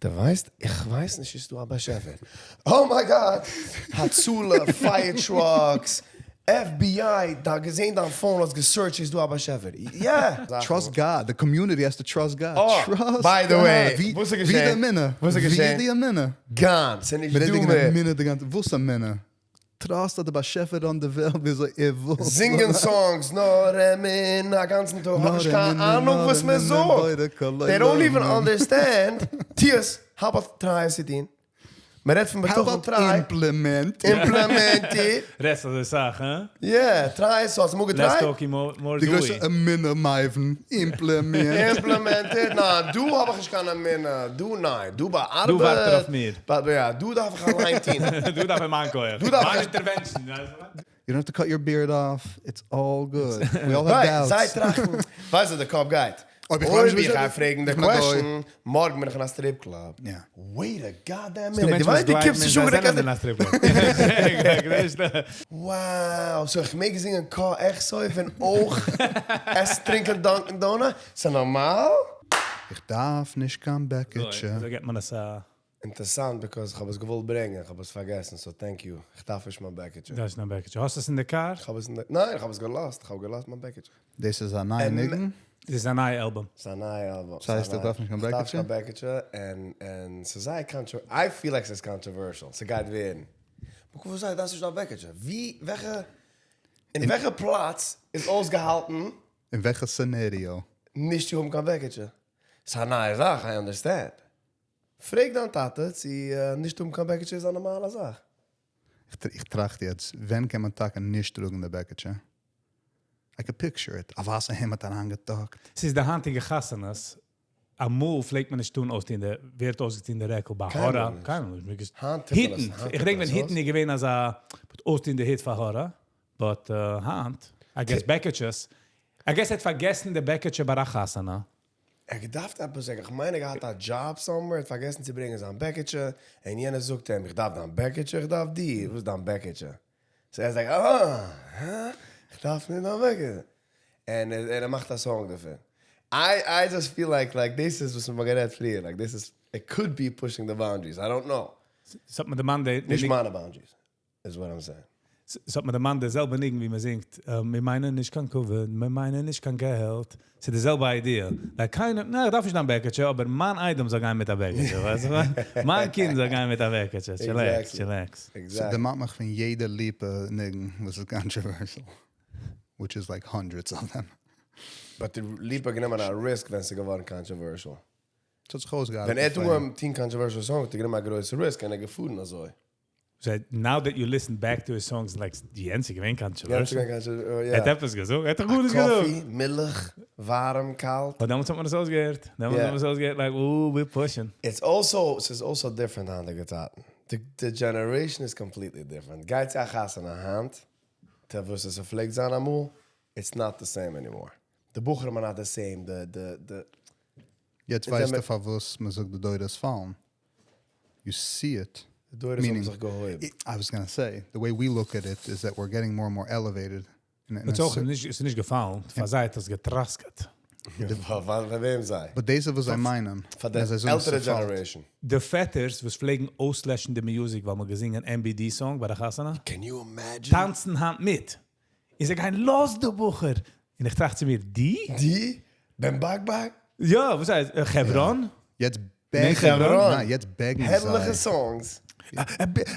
דו ווייסט? איך ווייס נישט איז דא א באשעפער? Oh my God! הצלה, fire trucks, FBI, דא געזען דיין phone האסט גע search ט איז דא א באשעפער? יא! Trust God, the community has to trust God, trust by the way, God, וואס איז ווי די געשען? אמונה? וואס איז ווי געשען? די אמונה? גאן! ס'איז נישט מ'רעדט דא וועגן מער! אמונה די גאנצע, וואס אמונה? Trust אז די באשעפער run ט די וועלט וויאזוי ער וויל. זינגען songs נאר אמונה א גאנצן טאג, האב נישט קיין אהנונג וואס מען זאגט, they don't even understand, טו עס, how about try עס צו טון, מען רעדט פון בטחון try, Implement. Implement it. רעדסט אזוי סאך, הא? יא, try עס, האסט אמאל גע try ט? Less talking more די גרויסע doing. אמונה מייוון, implement. Implement it, ניין, דא האב איך נישט קיין אמונה, דא ניין, דא ביי ארבעט. דא ווארט ער אויף מיר. יא, דא דארף איך אליין טון. דא דארף ער מיין כח. דא דארף מיין איך. Intervention. You don't have to cut your beard off, it's all good, we all have right, doubts. זיי טראכטן, ווייסט ווי די קאפ גייט. אויב איך אויב ווייס איך גיי פרעגן די איך בין א גוי. Question, מארגן בין איך אין א strip club. יא. Wait a goddamn ס'דא minute, מענטשן דו וואס ווייסט דו גלייבן קומסט אין נישט זיי אן זענען אין א strip club. Wow, so איך מעג זינגען קה אכסוף און אויך עסן טרינקען Dunkin' Donut? ס'איז נארמאל? איך דארף נישט קיין בעקיטשע. אזוי געט מען עס א. אינטערסאנט because איך האב עס געוואלט ברענגען, איך האב עס פארגעסן, so thank you, איך דארף נישט מיין בעקיטשע. דארפסט נישט דיין בעקיטשע? האסט עס אין די קאר? איך האב עס אין די, ניין איך האב עס געלאזט, איך האב געלאזט מיין בעקיטשע. דאס איז א נייע ניגון? דאס איז א נייע אלבום. ס'איז א נייע אלבום. ס'הייסט איך דארף נישט קיין איך דארף נישט בעקיטשע? קיין בעקיטשע, און און ס'איז זייער contro, I feel like ס'איז controversial, ס'גייט ווערן. וואס הייסט דארפסט נישט דיין בעקיטשע? ווי, וועלכע, אין וועלכע פלאץ איז אויסגעהאלטן? אין וועלכע scenario? נישט צו האבן קיין בעקיטשע. ס'איז א נייע זאך, I understand. פרעג דיין טאטע צו נישט האבן קיין בעקיטשע איז א נארמאלע זאך. איך טראכט יעצט, ווען קען מען טאקע נישט טראגן די בעקיטשע? I can picture it, א ווייסע העמד אריינגע tuck ט. ס'איז די היינטיגע חתונות, אמאל פלעגט מען נישט טאן אויסטון די, ווער האט אויסגעטון די רעקל ביי הארא? קיינמאל נישט. קיינמאל נישט. היטן, איך געדענק ווען היטן איז געווען אזא, אויסטון די היט פאר הארא, but היינט, I guess בעקיטשעס, I guess ער האט פארגעסן די בעקיטשע ביי א חתונה. ער האט געדארפט עפעס זאגן, איך מיין ער האט געהאט א job somewhere, ער האט פארגעסן צו ברענגען זיין בעקיטשע, און יענער זאגט אים, איך דארף דיין בעקיטשע, איך דארף דיר, וואס איז דיין בעקיטשע? So ער זאגט, אה, הא, איך דארף נישט דיין בעקיטשע. און ער מאכט א song דערפון. I I just feel like like דאס איז וואס מ'האט גערעדט פריער, like דאס איז, it could be pushing the boundaries, I don't know. ס'האט מיר דערמאנט די. נישט מיינע boundaries. איז what I'm saying. ס'האט מיר דערמאנט די זעלבע ניגון ווי מ'זינגט מיר מיינען נישט קיין כבוד, מיר מיינען נישט קיין געלט, ס'איז די זעלבע idea, like קיינער, נע איך דארף נישט דיין בעקיטשע, אבער מיין איידעם זאל גיין מיט א בעקיטשע, ווייסט וואס איך מיין? מיין קינד זאל גיין מיט א בעקיטשע, chillax, chillax. ס'דערמאנט מיך פון יעדע ליפא ניגון וואס איז controversial, which is like hundreds of them. But ליפא האט גענומען א risk ווען ס'איז געווארן controversial. ס'האט זיך אויסגעארבעט. ווען ער האט אנגעהויבן טון controversial songs האט ער גענומען א גרויסע risk און ער איז געפארן אזוי. So now that you listen back to his songs like יענץ איז געווען controversial? ער ער האט עפעס געזאגט? ער האט דאך גארנישט געזאגט! קאפי, מילך, ווארעם, קאלט. אבער דעמאלטס האט מען עס אויסגעהערט, דעמאלטס האט מען עס אויסגעהערט like oh we pushing. It's also, ס'איז also different היינטיגע צייטן. די generation איז completely different. גיי צו א חתונה היינט, טו וואס עס פלעגט זיין אמאל, it's not the same anymore. די בחורים are not the same, די די די. יעצט ווייסטו פארוואס מ'זאגט די דורות פאלן. You see it. די דורות האבן זיך געהויבן. I was gonna say, the way we look at it is that we're getting more and more elevated. ס'איז אויך נישט, ס'איז נישט געפאלן, פאר זיי האט עס געטראסקעט. פאר וועם זיי? But דאס איז וואס זיי מיינען. פאר די עלטערע generation. די פעטערס וואס פלעגן אויסלעשן די music ווייל מ'האט געזינגען MBD song ביי די חתונה. Can you imagine? טאנצן היינט מיט. און זיי גייען לאז די בחור! און איך טראכט צו מיר, די? די? בן בג בג? יא, וואס הייסט? חברון? יעצט בעגן, ניין יעצט בעגן זיי. הערליכע songs.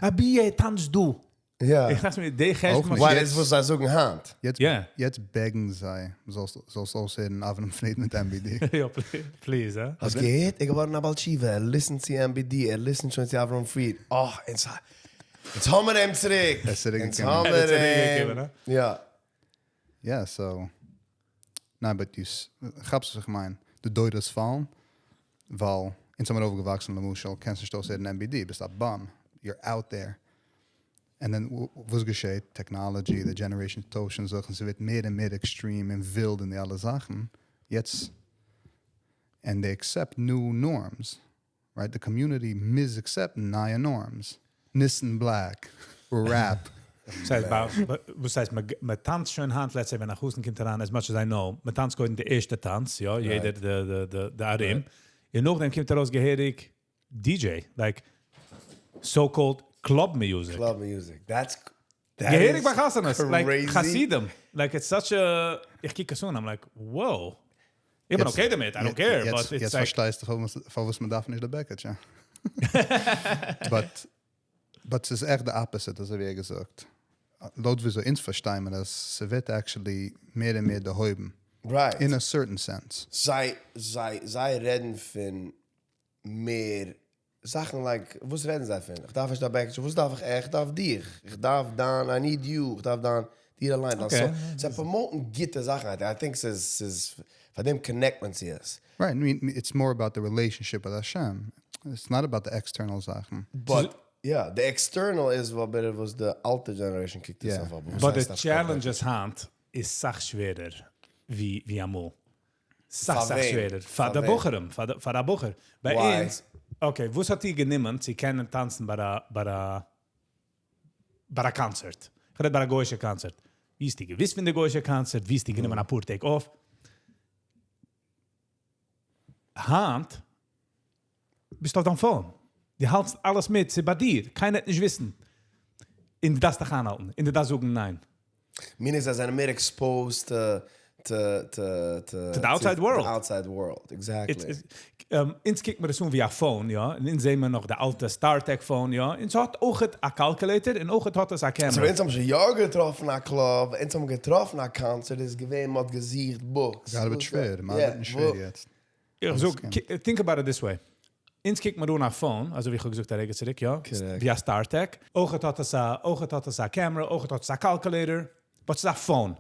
אבי טאנצט דא. יא. איך טראכט צו מיר, די חשבון. ווייל דאס איז וואס זיי זאגן היינט. יעצט בעגן זיי זאלסט אויסהערן אברהם פריד מיט MBD. יא please הא. האסט געהערט? ער איז געווארן א בעל תשובה, ער listen ט צו MBD, ער listen ט שוין צו אברהם פריד, אה, אונז אונז האמער אים צוריק! ער איז צוריק אונז געקומען. האמער ער איז צוריק געקומען, אים! הא? יא. יא, so, ניין but דו כאפסט וואס איך מיין, די דורות פאלן, ווייל אונז האמיר אויפגעוואקסן למשל קענסט נישט אויסהערן MBD, ביסט א bum, you're out there, and then וואס געשעט, technology, די generations טוישן זיך און ס'ווערט מער און מער extreme און ווילד און די אלע זאכן, יעצט, and they accept new norms, right? די community מוז accept ן נייע norms. ניסן בלעק, rap. וואס הייסט מען טאנצט שוין היינט let's say ווען א חתן קומט אריין as much as I know, מען טאנצט קודם די ערשטע טאנץ יא יעדער די ארום, און נאכדעם קומט ארויס געהעריג. DJ, like so-called club music. Club music. That's that געהעריג is ביי חתונות, like crazy. חסידים. Like it's such a, איך קוק עס אן, I'm like, whoa. איך בין okay דערמיט, I don't care, יעצט, but it's יעצט like, פארשטייסטו, פארוואס מען דארף נישט די בעקעטשע. But עס איז עכט the opposite, אזוי ווי ער געזאגט. לויט וויאזוי אונז פארשטייען מיר דאס, ס'ווערט actually מער און מער דערהויבן. In a certain sense. זיי רעדן פון מער זאכן like, וואס רעדן זיי פון? איך דארף נישט דיין בעקעטשע, וואס דארף איך? איך דארף דיך. איך דארף דיין, I need you. איך דארף דיין, דיר אליין. So, זיי promote ן גוטע זאכן. I think ס'איז, פאר דעם connect מען צו עס. Right, I mean, it's more about the relationship with Hashem. It's not about the external זאכן. But, yeah, the external איז וואס וואס די אלטע generation קוקט עס אויף. אבער וואס But הייסט the דאס? challenges היינט איז אסאך שווערער ווי אמאל. אסאך, פאר אסאך וועם? שווערער. פאר פאר די וועם? בחורים, פאר די בחור. ביי Why? אונז, okay, וואס האט דיר גענומען, צו קענען טאנצן ביי א קאנצערט? איך רעד ביי א גוי'אישע קאנצערט. ווי האסטו געוואוסט פון די גוי'אישע קאנצערט? ווי האסטו גענומען א פאר טעג off? היינט, ביסטו אויף דיין phone. דו האלטסט אלעס מיט, ס'איז ביי דיר. קיינער וועט נישט וויסן. און דו דארפסט דיך איינהאלטן. און דו דארפסט זאגן ניין. Meaning זיי זענען מער exposed to To the outside world. The outside world, exactly. אונז קוקט מען דאס אן ווי א phone, יא. און אונז זעען מיר נאך די אלטע StarTAC phone, יא. און ס'האט אויך א calculator און אויך האט עס א camera. So, ווען אונז האבן שוין יא געטראפן א club, אונז האבן געטראפן א concert, איז געווען, מ'האט געזוכט books. געארבעט שווער, מען ארבעט נישט שווער יעצט. איך זאג, think about it this way. אונז קוקט מען אן א phone, אזוי ווי איך האב געזאגט א רגע צוריק, יא? Correct. ווי א StarTAC. אויך האט עס א, אויך האט עס א camera, אויך האט עס א calculator. But ס'איז א phone.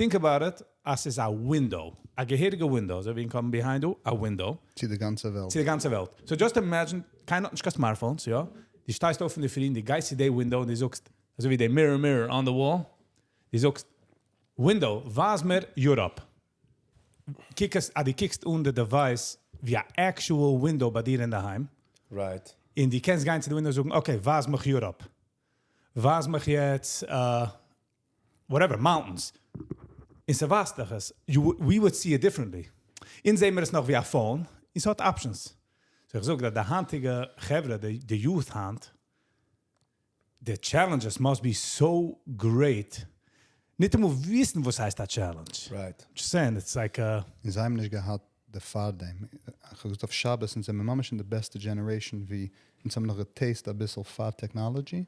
Think about it, אז ס'איז א window. א געהעריגע window, אזוי ווי אין come behind you, a window. צו די גאנצע וועלט. צו די גאנצע וועלט. So just imagine, קיינער האט נישט קיין smartphones, יא? דו שטייסט אויף אין דער פרי, דו גייסט צו די window און דו זאגסט, אזוי ווי די mirror, mirror on the wall, דו זאגסט, window, ווייז מיר Europe. קוק עס, אז דו קוקסט אן די device ווי א actual window ביי דיר אין דער היים. און דו קענסט גיין צו די window און זאגן, okay, ווייז מיך Europe. ווייז מיך יעצט, whatever, mountains. און ס'ווייזט דיך עס. We would see it differently. אונז זעען מיר עס נאך ווי א phone, און ס'האט options. So איך זאג, אז די היינטיגע חברה, די youth היינט, the challenges must be so great. נישט אמאל וויסן, וואס הייסט א challenge. Just saying, it's like a און זיי האבן נישט געהאט די פארדעם. איך האב געזאגט אויף שבת, אונז זענען ממש אין די בעסטע generation, ווי אונז האבן נאך גע taste א ביסל פאר technology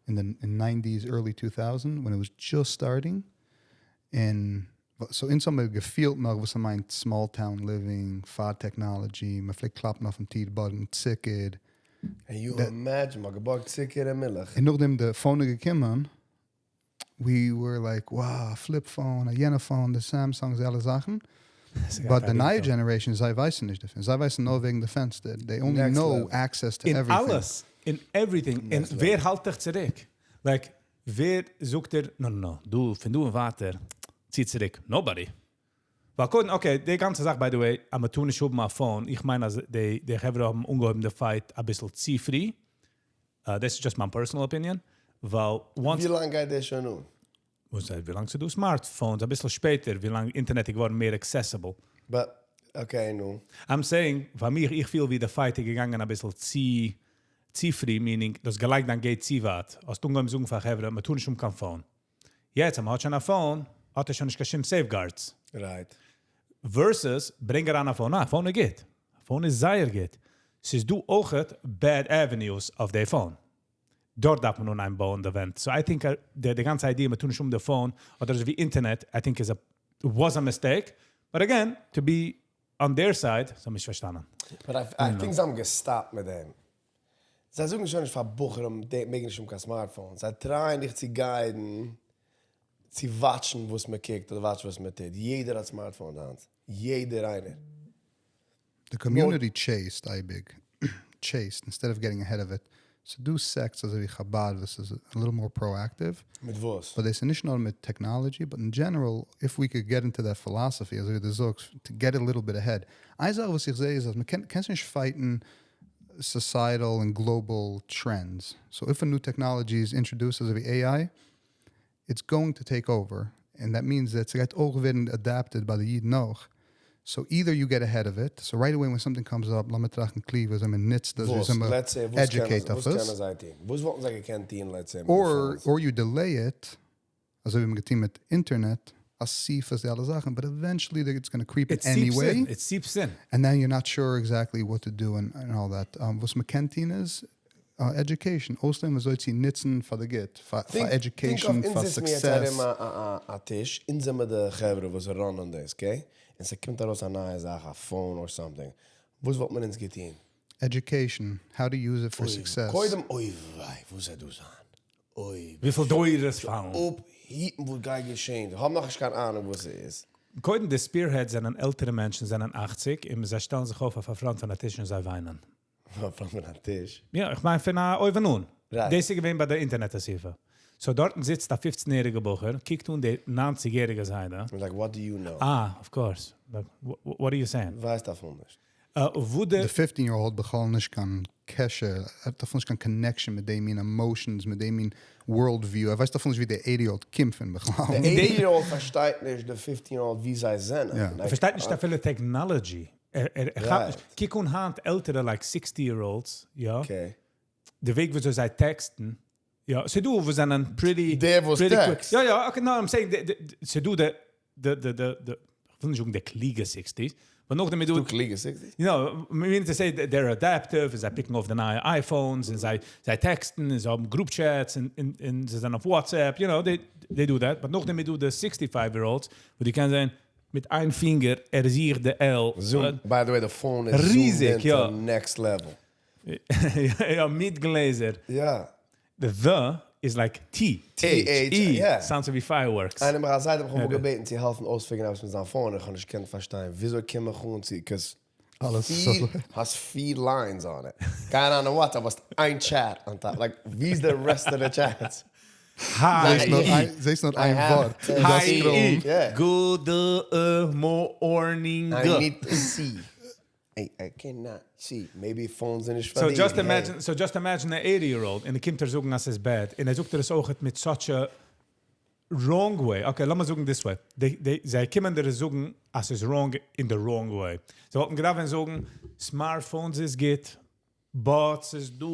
in the in 90s, early 2000, when it was just starting. And so אונז האבן מיר געפילט נאך, וואס מיינט small town living, פאר technology, מען פלעגט קלאפן אויפן טיר, בארגן צוקער. And you imagine, מ'האט געבארגט צוקער און מילך. און נאכדעם די phone געקומען, we were like, wow, a flip phone, א יענע phone, the Samsungs, אלע זאכן. But the נייע generation, זיי ווייסן נישט דערפון. זיי ווייסן נאר וועגן די פענסטער. They only Next know level. access to אין everything. אלעס, in everything. און Next level. ווער האלט דיך צוריק? Like, ווער זאגט דיר, no, no, no, דו, פון דא און ווייטער, צי צוריק. Nobody. ווייל קודם, okay, די גאנצע זאך, by the way, אז מ'טאר נישט האבן א phone, איך מיין, אז די חברה האבן אנגעהויבן די fight א ביסל צו פרי. This is just my personal opinion. ווייל once ווי לאנג גייט דאס שוין אן? וואס הייסט, ווי לאנג ס'דא smartphones, א ביסל שפעטער, ווי לאנג אינטערנעט איז געווארן מער accessible. But, okay, נו. I'm saying, פאר מיר, איך פיל ווי די fight איז געגאנגען א ביסל צו פרי, meaning, דאס געלייגט דיין gate צו ווייט. האסט אנגעהויבן זאגן פאר חברה, מ'טאר נישט האבן קיין phone. יעצט, אז מ'האט שוין א phone, האט ער שוין נישט קיין שום safeguards. Versus, ברענג אריין א phone. א phone איז גוט. א phone איז זייער גוט. ס'איז דא אויך bad avenues אויף די phone. דארט דארף מען אנבויען די וואנט. So I think די גאנצע idea, מ'טאר נישט האבן די phone, אדער אזוי ווי אינטערנעט, I think was a mistake. But again, to be on their side, זיי האבן נישט פארשטאנען. But I think זיי האבן גע stop ט מיט דעם. זיי זאגן שוין נישט פאר בחורים, די מעגן נישט האבן קיין smartphone. זיי try ען דיך צו guide ן, צו watch ן, וואס מען קוקט אדער watch ן, וואס מען טוט. יעדער האט smartphone אין האנט. יעדער איינער. The community chased, אייביג. Chased, instead of getting ahead of it. ס'דא sects, אזוי ווי חב"ד, וואס איז a little more proactive. מיט וואס? But they say נישט נאר מיט technology, but in general, if we could get into that philosophy, אזוי ווי דו זאגסט, to get a little bit ahead. איין זאך, וואס איך זע, איז, אז מען קען, קענסט נישט fight ן societal and global trends. So if a new technology is introduced, אזוי ווי AI, it's going to take over. And that means that ס'גייט אויך ווערן adapted ביי די אידן אויך. So either you get ahead of it, so right away when something comes up, לאמיר טראכטן קלוג ווי אזוי מען נוצט דאס, ווי וואס? אזוי מען Let's say, וואס קענען educate וואס אויף עס. קענען זיי טון? וואס וואלטן זיי געקענט טון, let's say, מיט די Or, phones? or you delay it, אזוי ווי מען געטון מיט אינטערנעט, אסיפות, די אלע זאכן, but eventually it's going to creep in It seeps anyway. in. It seeps in. And then you're not sure exactly what to do and all that. וואס מען קען טון איז uh, education. אויסלערנען ווי אזוי צו נוצן פאר די גוט, פאר Think education, of, פאר אונז זיצן מיר יעצט success. ארום א, א, א, א טיש, אונז זעמיר די חברה וואס run ען דאס, okay? און ס'קומט ארויס א נייע זאך, א phone or something. וואס וואלט מען אונז געטון? Education, how to use it for success. קודם, אוי וויי, וואס וועט דא זיין? אוי, וויפיל דורות פאלן? אפהיטן, וואס גייט געשען. איך האב נאך נישט קיין אהנונג, וואס ס'איז. קודם די spearheads זענען עלטערע מענטשן, זענען 80, און זיי שטעלן זיך אויף אויף א front פון א טיש און זיי וויינען. פון א טיש. יא, איך מיין פון א אויבנאן. Right. דאס איז געווען ביי דער אינטערנעט-אסיפה. So דארט זיצט א 15-יעריגער בחור, קוקט אן די 90-יעריגע זיידע. I'm like, what do you know? Ah, of course. Like, what are you saying? ווייסט דערפון נישט. וואו די The 15-year-old בכלל נישט קיין קשר, ער האט דערפון נישט קיין connection מיט דעם מין emotions, מיט דעם מין world view. ער ווייסט דערפון נישט ווי דער 80-year-old קומט פון בכלל. דער 80-year-old פארשטייט נישט, דער 15-year-old ווי זיי זענען. Ja. Like, ער פארשטייט נישט אפילו technology. ער כאפט Right. נישט. קוק אן היינט עלטערע, like 60-year-olds, יא. Okay. די וועג ווי זיי text ן, יא, ס'דא וואס זענען pretty דער וואס pretty quick. text. יא, okay, no, I'm saying, ס'דא די, די, די, די, די, איך וויל נישט זאגן די קלוגע 60s, but נאכדעם דא דו קלוגע 60s? You know, I mean to say that they're adaptive, זיי pick ן אויף די נייע iPhones, און זיי text ן, און זיי האבן group chats, און זיי זענען אויף WhatsApp, they do that. But נאכדעם דא די 65-year-olds, וואו די קענען זיין, מיט איין פינגער, ער זעט די L. Zoom. By the way, the phone is ריזיג, zoomed יא. into next level. יא, מיט גלעזער. Ja. The the is like T. T, H, E. yeah. Sounds ווי fireworks. איינער מיט א זייט האב איך אים געבעטן צו העלפן אויס figure ן וואס מיט זיין phone. איך האב נישט געקענט פארשטיין. וויאזוי קום איך אן צו, 'cause אלעס פיר, אזוי. האסט פיר lines on it. קיין אהנונג what, האסט איין chat on top. Like, ווי איז the rest of the chats? Hi. זעסט נאר איין- זעסט נאר איין have ווארט. to דאס Hi. scroll. Yeah. Good morning. I need to see. I cannot see. Maybe phones זענען נישט So פאר דיר. just Hey. imagine, so just imagine an 80-year-old און ער קומט דיר זאגן, אז ס'איז bad. און ער זאגט דיר עס אויך מיט such a wrong way. Okay, לאמיר זאגן this way. זיי קומען דיר זאגן, אז ס'איז wrong in the wrong way. זיי וואלטן געדארפט זאגן, smartphones איז גוט, but ס'איז דא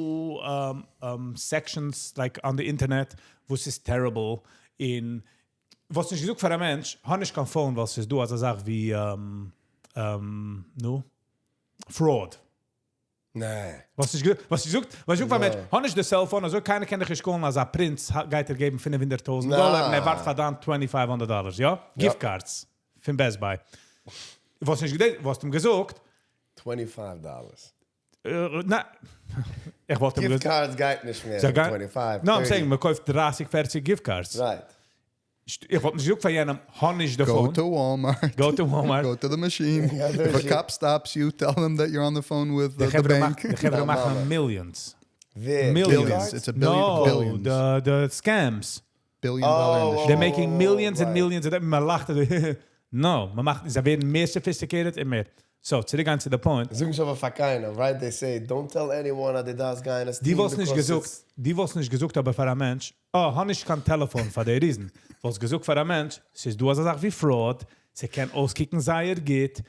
sections like on the internet, וואס איז terrible. און וואלסט נישט געזאגט פאר א מענטש, האב נישט קיין phone, ווייל ס'איז דא אזא זאך ווי, נו, fraud. ניין. וואס איז וואס איז געזאגט, וואס איז פאר א מענטש, האב נישט די cell phone, אזוי קיינער קען דיך נישט call ן, אז א פרינץ גייט דיר געבן 500.000 נא. דאלאר, און ער ווארט פאר דיין 2500 דאלאר, יא? Gift cards פון Best Buy. וואס נישט געדענקט, וואס אים געזאגט? 25 dollars. נא. איך וואלט אים Gift געזאגט. cards גייט נישט מער. זיי גיי- 25. No, I'm 30. saying, מען קויפט 30, 40 gift cards. Right. איך וואלט נישט געזאגט פאר יענעם, האב נישט די Go phone. to Walmart. Go to Walmart. Go to the machine. Yeah, If a there's cop stops you, tell them that you're on the phone with די the חברה bank. מאכן, די חברה No, מאכן mama. millions. ווער? Millions. Gift cards? It's a billion, No, billions. the scams. Billion dollar Oh, industry. They're making millions and right. millions of them. מען לאכט. No, מען מאכט, זיי ווערן מער sophisticated און מער. So, צוריק צו the point. זאגן שוין פאר קיינעם, right? They say, don't tell anyone אז דו דארפסט גיין עס די טון וואלסט נישט because געזאגט, it's- די וואלסט נישט געזאגט, אבער פאר א מענטש, oh, האב נישט קיין טעלעפאן פאר די reason. וואלסט געזאגט פאר א מענטש, ס'איז דא אזא זאך ווי fraud, ס'קען אויסקוקן זייער גוט,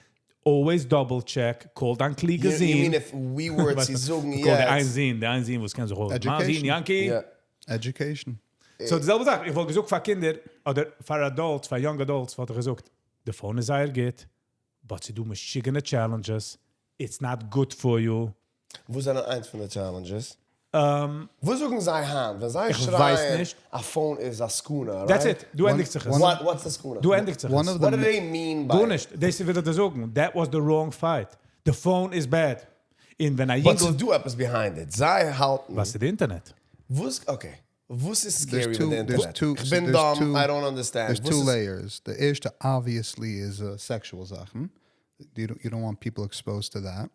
always double check, call דיין קלוגע You, you זון. mean if we were צו זאגן Call די איין יעצט. זון, די איין זון, וואס קען זיך אויס. מיין זון, Education. Yankee. Yeah. Education. So, די זעלבע זאך, איך וואלט געזאגט פאר קינדער, אדער פאר adults, פאר young adults, וואלט איך געזאגט, the phone איז זייער גוט, but ס'דא משוגענע challenges, it's not good for you. וואס זענען איינס פון די challenges? Um, וואס זאגן זיי היינט? ווען זיי איך שרייען, ווייס נישט. א phone איז א סכנה, right? That's it. דא ענדיגט זיך עס. What, what's the סכנה? דא ענדיגט זיך One עס. of the What do they mean by גאר נישט. דאס וויל איך דיר זאגן. That was the wrong fight. The phone is bad. און ווען א But יינגל... ס'דא עפעס behind it. זיי האלטן... וואס איז די אינטערנעט? וואס, okay. וואס איז There's scary two- with the there's internet? two- איך בין there's dumb, two- I don't understand. There's וואס two איז- layers. The ערשטע obviously is sexual זאכן. You don't want people exposed to that.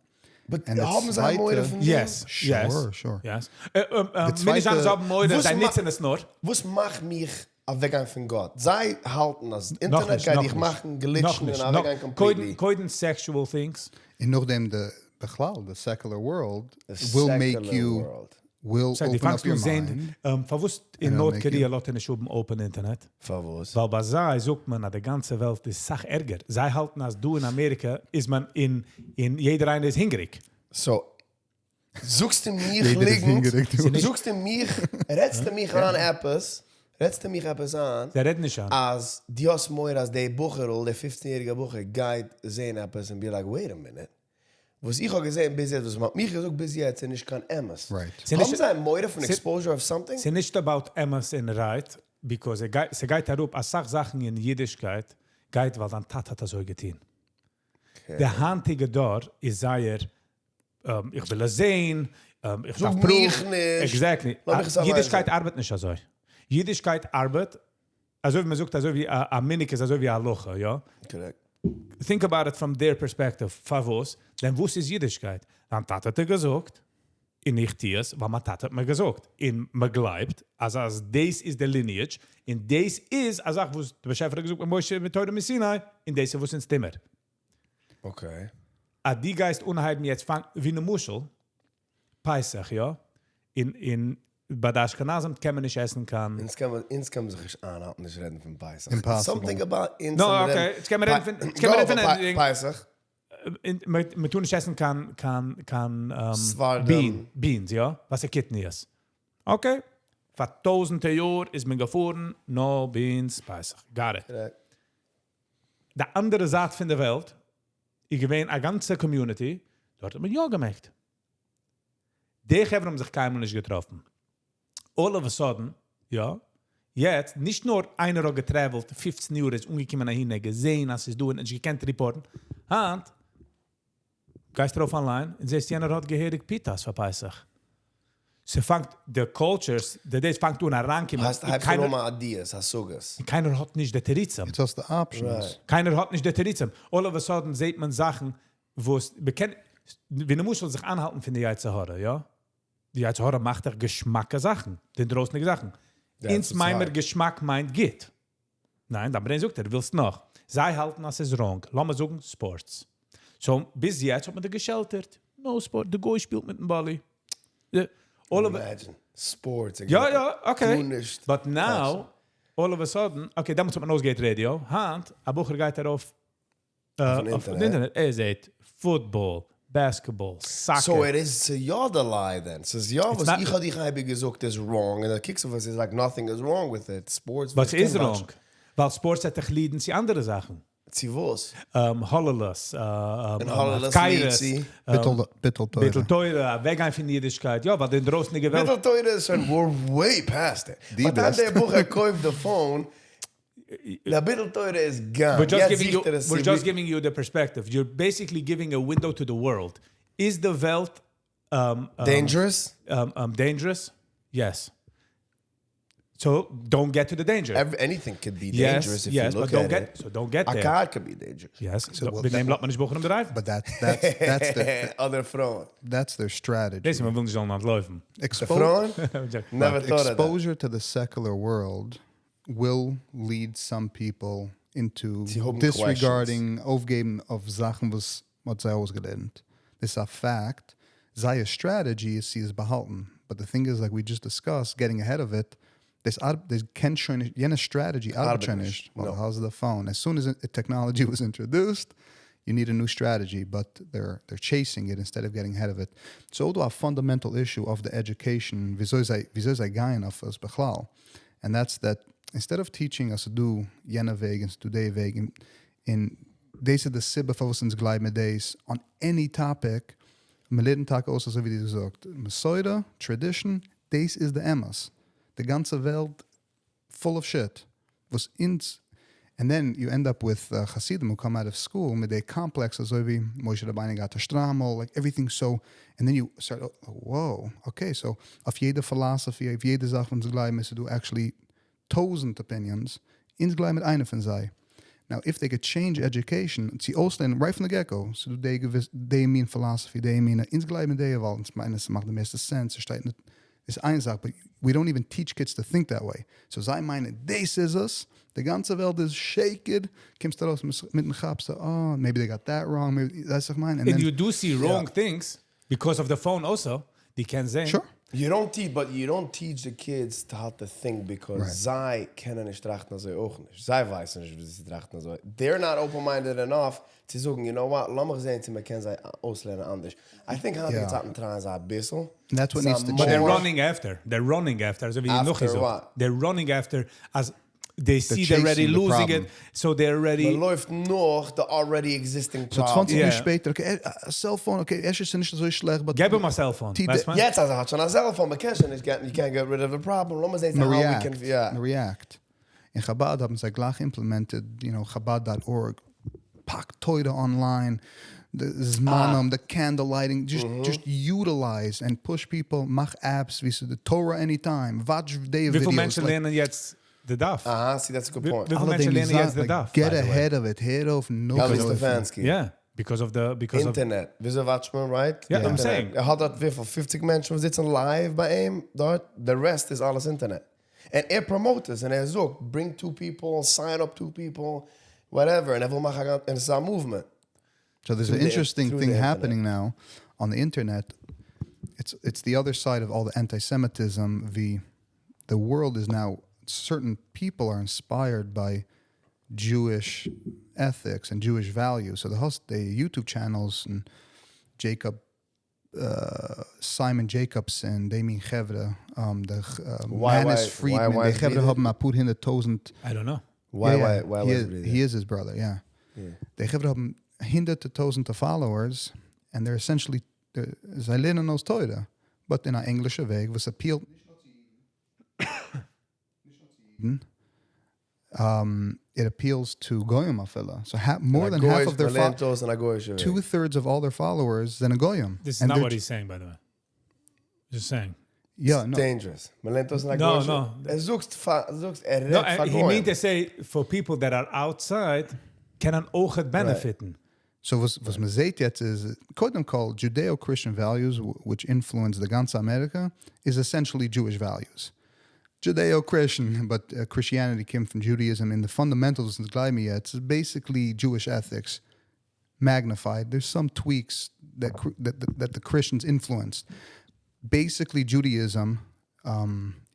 But And the האבן זיי מורא צווייטע- פון דעם? Yes. Sure, yes. sure. Yes. די מיר נישט צווייטע- אנדערש האבן מורא, וואס זיי מא- נוצן עס נאר. וואס מאכט מיך אוועקגיין פון גאט? זיי האלטן אז נאך אינטערנעט נישט, גייט נאך דיך נישט. מאכן נאך glitch ן נישט. און נאך- אוועקגיין קודם, completely. קודם sexual things. און נאכדעם די, בכלל, the secular world The will make secular you world. will So, די open up פאנגסט your אן זען, mind. פארוואס אין And it'll North make Korea you- לאזט ער נישט האבן open internet? פארוואס? ווייל ביי זיי זאגט מען, אז די גאנצע וועלט איז אסאך ערגער. זיי האלטן, אז דא אין אמעריקע איז מען אין, אין יעדער איינער איז הונגעריג. So, זאגסטו מיך יעדער איז ליגנט, הונגעריג, דו. זאגסטו מיך, רעדסטו מיך אן עפעס, רעדסטו מיך עפעס אן, זיי רעדן נישט אן. אז דו האסט מורא אז דער בחור'ל, דער 15-יעריגער בחור, גייט זען עפעס and be like, wait a minute. וואס איך האב געזען ביז יעצט, וואס מ'האט מיך געזאגט ביז יעצט, איז נישט קיין אמת. Right. ס'איז האבן נישט- זיי מורא פון ס'- exposure of something? ס'איז נישט about אמת און right, because ס'גייט, ס'גייט אראפ, אסאך זאכן אין אידישקייט, גייט, ווייל דיין טאטע האט אזוי געטון. Okay. דער היינטיגע דור איז זייער, איך וויל עס זען, איך זאג דארף מיך proof. נישט. Exactly. לאז מיך עס אליין אידישקייט זען. ארבעט נישט אזוי. אידישקייט ארבעט, אזוי ווי מען זאגט, אזוי ווי א מנהג איז אזוי ווי א הלכה, יא? Correct. Think about it from their perspective. פארוואס? דען וואס איז אידישקייט? דיין טאטע האט דיר געזאגט, און איך טו עס, ווייל מיין טאטע האט מיר געזאגט. און מען גלייבט, אז אז דאס איז דער lineage, און דאס איז א זאך, וואס דער באשעפער האט געזאגט מיט משה מיט תורה מסיני, און דאס איז וואס אונז טוען מיר. Okay. אז דו גייסט אנהייבן יעצט פאנג, ווי למשל, פסח, יא? אין, ביי די אשכנזים קען מען נישט עסן קיין... אונז קען מען, אונז קען מען זיך נישט איינהאלטן, נישט רעדן פון פסח. Impossible. Something about אונז No, און okay. רעדן- יעצט קען מען רעדן פון- יעצט קען מען רעדן פון- פסח. אין, מען טאר נישט עסן קיין, קיין, קיין, ספרדים. bean, beans, יא? וואס איז קטניות? Okay. פאר טויזנטער יאר איז מען געפארן, no beans, פסח. Got it. Correct. די אנדערע זייט פון דער וועלט, איז געווען א גאנצע community, דארט האט מען יא געמעגט. די חברה האבן זיך קיינמאל נישט געטראפן. All of a sudden, יא, יעצט, נישט נאר איינער האט גע travel ט, 15 יאר איז אנגעקומען אהין, ער געזען, אז ס'איז דא, און נישט געקענט report ן. היינט, גייסט ארויף online און זעסט, יענער האט געהעריג pitas פאר פסח. ס'פאנגט, the cultures, די דאס פאנגט אן אריינקומען. הייסט, הייבט קיינער- אן אן ideas, השגות. קיינער האט נישט די תירוצים. It's just the options. Right. קיינער האט נישט די תירוצים. All of a sudden זעט מען זאכן, וואס מ'קען, ווי למשל זיך איינהאלטן פון די יצר הרע, יא? די יצר הרע מאכט דאך געשמאקע זאכן, די דרויסנדיגע זאכן. That's אונז what's מיינען מיר hard. געשמאק מיינט גוט. ניין, דיין brain זאגט, דו ווילסט נאך. זיי האלטן, אז ס'איז wrong. לאמיר זאגן, sports. So, ביז יעצט האט מען דיר גע shelter ט. No sport, דער גוי שפילט מיטן באלי. Yeah. All of a, Imagine. Sports. יא, יא, okay. גארנישט. But now, all of a sudden, okay, דעמאלטס האט מען אויסגעהערט radio. היינט, א בחור גייט ארויף אויפן אויף אינטערנעט. דעם אינטערנעט. ער זעט football, basketball, soccer. So it is צו יא the lie then. ס'איז יא, וואס not- איך האב דיך אייביג געזאגט is wrong. And the kicks of us is like nothing is wrong with it. Sports. But איך איז קען wrong. ווייל sports האט דיך lead ן צו אנדערע זאכן. צו וואס? הוללות, און הוללות הפקרות, lead צו? ביטול, ביטול תורה. ביטול תורה, אוועקגיין פון אידישקייט. יא, ווייל די דרויסנדיגע וועלט... ביטול תורה איז שוין, we're way past it. די But דאן best. דער בחור קויפט the phone, דער ביטול תורה איז gone. We're just יעצט giving you, זוכט ער עס we're צו just giving you the perspective. You're basically giving a window to the world. Is the וועלט Dangerous? Dangerous? Yes. So don't get to the danger. Anything could be Yes, dangerous if yes, you look but don't at get it. so don't get A there. car could be dangerous. Yes, so well, מיט דעם that- לאזט מען נישט בחורים drive ן. But that's their Other פרויען. that's their strategy. דאס מען וויל נישט זאלן אנטלויפן. Expo- פרויען? Never thought of that. exposure to the secular world will lead some people into צו האבן disregarding אויפגעבן אויף זאכן וואס מ'האט זיי אויסגעלערנט. This is a fact. זייער strategy איז זי עס באהאלטן. But the thing is, like we just discussed, getting ahead of it, דאס אר דאס קען שוין נישט, יענע strategy ארבעט ארבעט שוין נישט. נישט. Well, No. how's the phone? As soon as it, technology was introduced, you need a new strategy, but they're chasing it instead of getting ahead of it. So דא a fundamental issue of the education, וויאזוי זיי, וויאזוי זיי גייען אויף עס בכלל. And that's that instead of teaching us to do יענע וועג און to די וועג, אין דאס איז די סיבה פארוואס אונז גלייבן מיט דאס on any topic, מ'לערנט טאקע אויס, אזוי ווי דו זאגסט, מסורה, tradition, דאס איז די אמת. די גאנצע וועלט full of shit. וואס אונז, and then you end up with Hasidim who come out of school מיט די complex, אזוי ווי משה רבינו געהאט א שטריימל, like everything so, and then you start, oh, whoa, okay, so אויף יעדע philosophy, אויף יעדע זאך, וואס גלייבן, איז דא actually טויזנט opinions, אונז גלייבן מיט איינע פון זיי. Now, if they could change education, צו אויסלערנען right from the get-go, so די געוויס, די מין philosophy, די מין, אונז גלייבן די, ווייל אונז מיינען, עס מאכט די מערסטע sense, עס שטייט נישט, איז איין זאך, but we don't even teach kids to think that way. So זיי מיינען, דאס איז עס, די גאנצע וועלט איז שקר, קומסט ארויס מיטן כאפסט, oh, maybe they got that wrong, maybe, ווייסט וואס איך מיין? And And then, you do see wrong things because of the phone also. די קענסט זען. Sure. You don't teach, but you don't teach the kids to how to think because זיי קענען נישט טראכטן אזוי אויך נישט. זיי ווייסן נישט וויאזוי צו טראכטן אזוי. They're not open-minded enough צו זאגן, you know what, לאמיך זען צו מען קען זיי אויסלערנען אנדערש. I think היינטיגע צייטן טרייען זיי אביסל. That's what needs to But they're change. running after. They're running after. אזוי ווי נאך After געזאגט. what? They're running after אז they see they're already chasing the losing problem. it, so they're already מען לויפט נאך the already existing So problem. 20 יאר Yeah. שפעטער, okay, א cell phone, okay, עס איז נישט אזוי שלעכט, but געב אים א cell phone. די- ווייסט מען? יעצט אז ער האט שוין א cell phone, מען קען שוין נישט get, you can't get rid of the problem. לאמיר זען מען how we react, can, yeah. מען react. אין חב"ד האבן זיי גלייך implemented, you know, Chabad.org, פאק תורה online, the זמנים, the candle lighting, just, just utilize and push people, מאך apps, ווי ס'איז the Torah anytime, watch די וויפיל videos. מענטשן like, לערנען יעצט די דף? Aha, see, that's a good point. וויפיל אלע מענטשן דעם לערנען יעצט די like, דף? Get by the way? ahead of it, הער אויף נאך Ellie לויפן. Stefansky. Yeah, because of the because of Internet. וויאזוי watch מען, right? Yeah, I'm Internet. saying. ער האט דארט וויפיל? 50 מענטשן וואס זיצן live ביי אים דארט. The rest איז אלעס אינטערנעט. און ער promote עס און ער זאגט, bring two people, sign up two people, whatever. און ער וויל מאכן א גאנ- און עס איז א movement. So there's an Through the- interesting through thing the internet. happening now on the internet. It's the other side of all the anti-Semitism. The world is now, certain people are inspired by Jewish ethics and Jewish values. So the host, the YouTube channels and Jacob, Simon Jacobson, די מין חברה, the Manis Friedman, Why די is חברה he האבן א פאר הונדערט טויזנט. I don't know. Why, Yeah, why, why he was is, it he is his brother, yeah. די חברה האבן הונדערטער טויזנטער followers, and they're essentially, they're, זיי לערנען אויס תורה, but אין א ענגלישע וועג, וואס appealט נישט it appeals to goyim אפילו. So more than half of their מען לערנט אויס אין א גוי'אישע וועג. two thirds of all their followers זענען goyim. This is And not they're what he's saying, by the way. Just saying. Yeah, no. Dangerous. מען לערנט אויס אין א No, גוי'אישע no. ער זאגט, זאגט, ער No, רעדט פאר he goyim. mean to say for people that are outside קענען אויך benefitן. So וואס, וואס מען זעט יעצט איז, קודם כל, Judeo-Christian values, which influence the גאנצע America, is essentially Jewish values. Judeo-Christian, but Christianity came from Judaism. In the fundamentals, גלייב מיר, it's basically Jewish ethics magnified. There's some tweaks that the Christians influenced. Basically, Judaism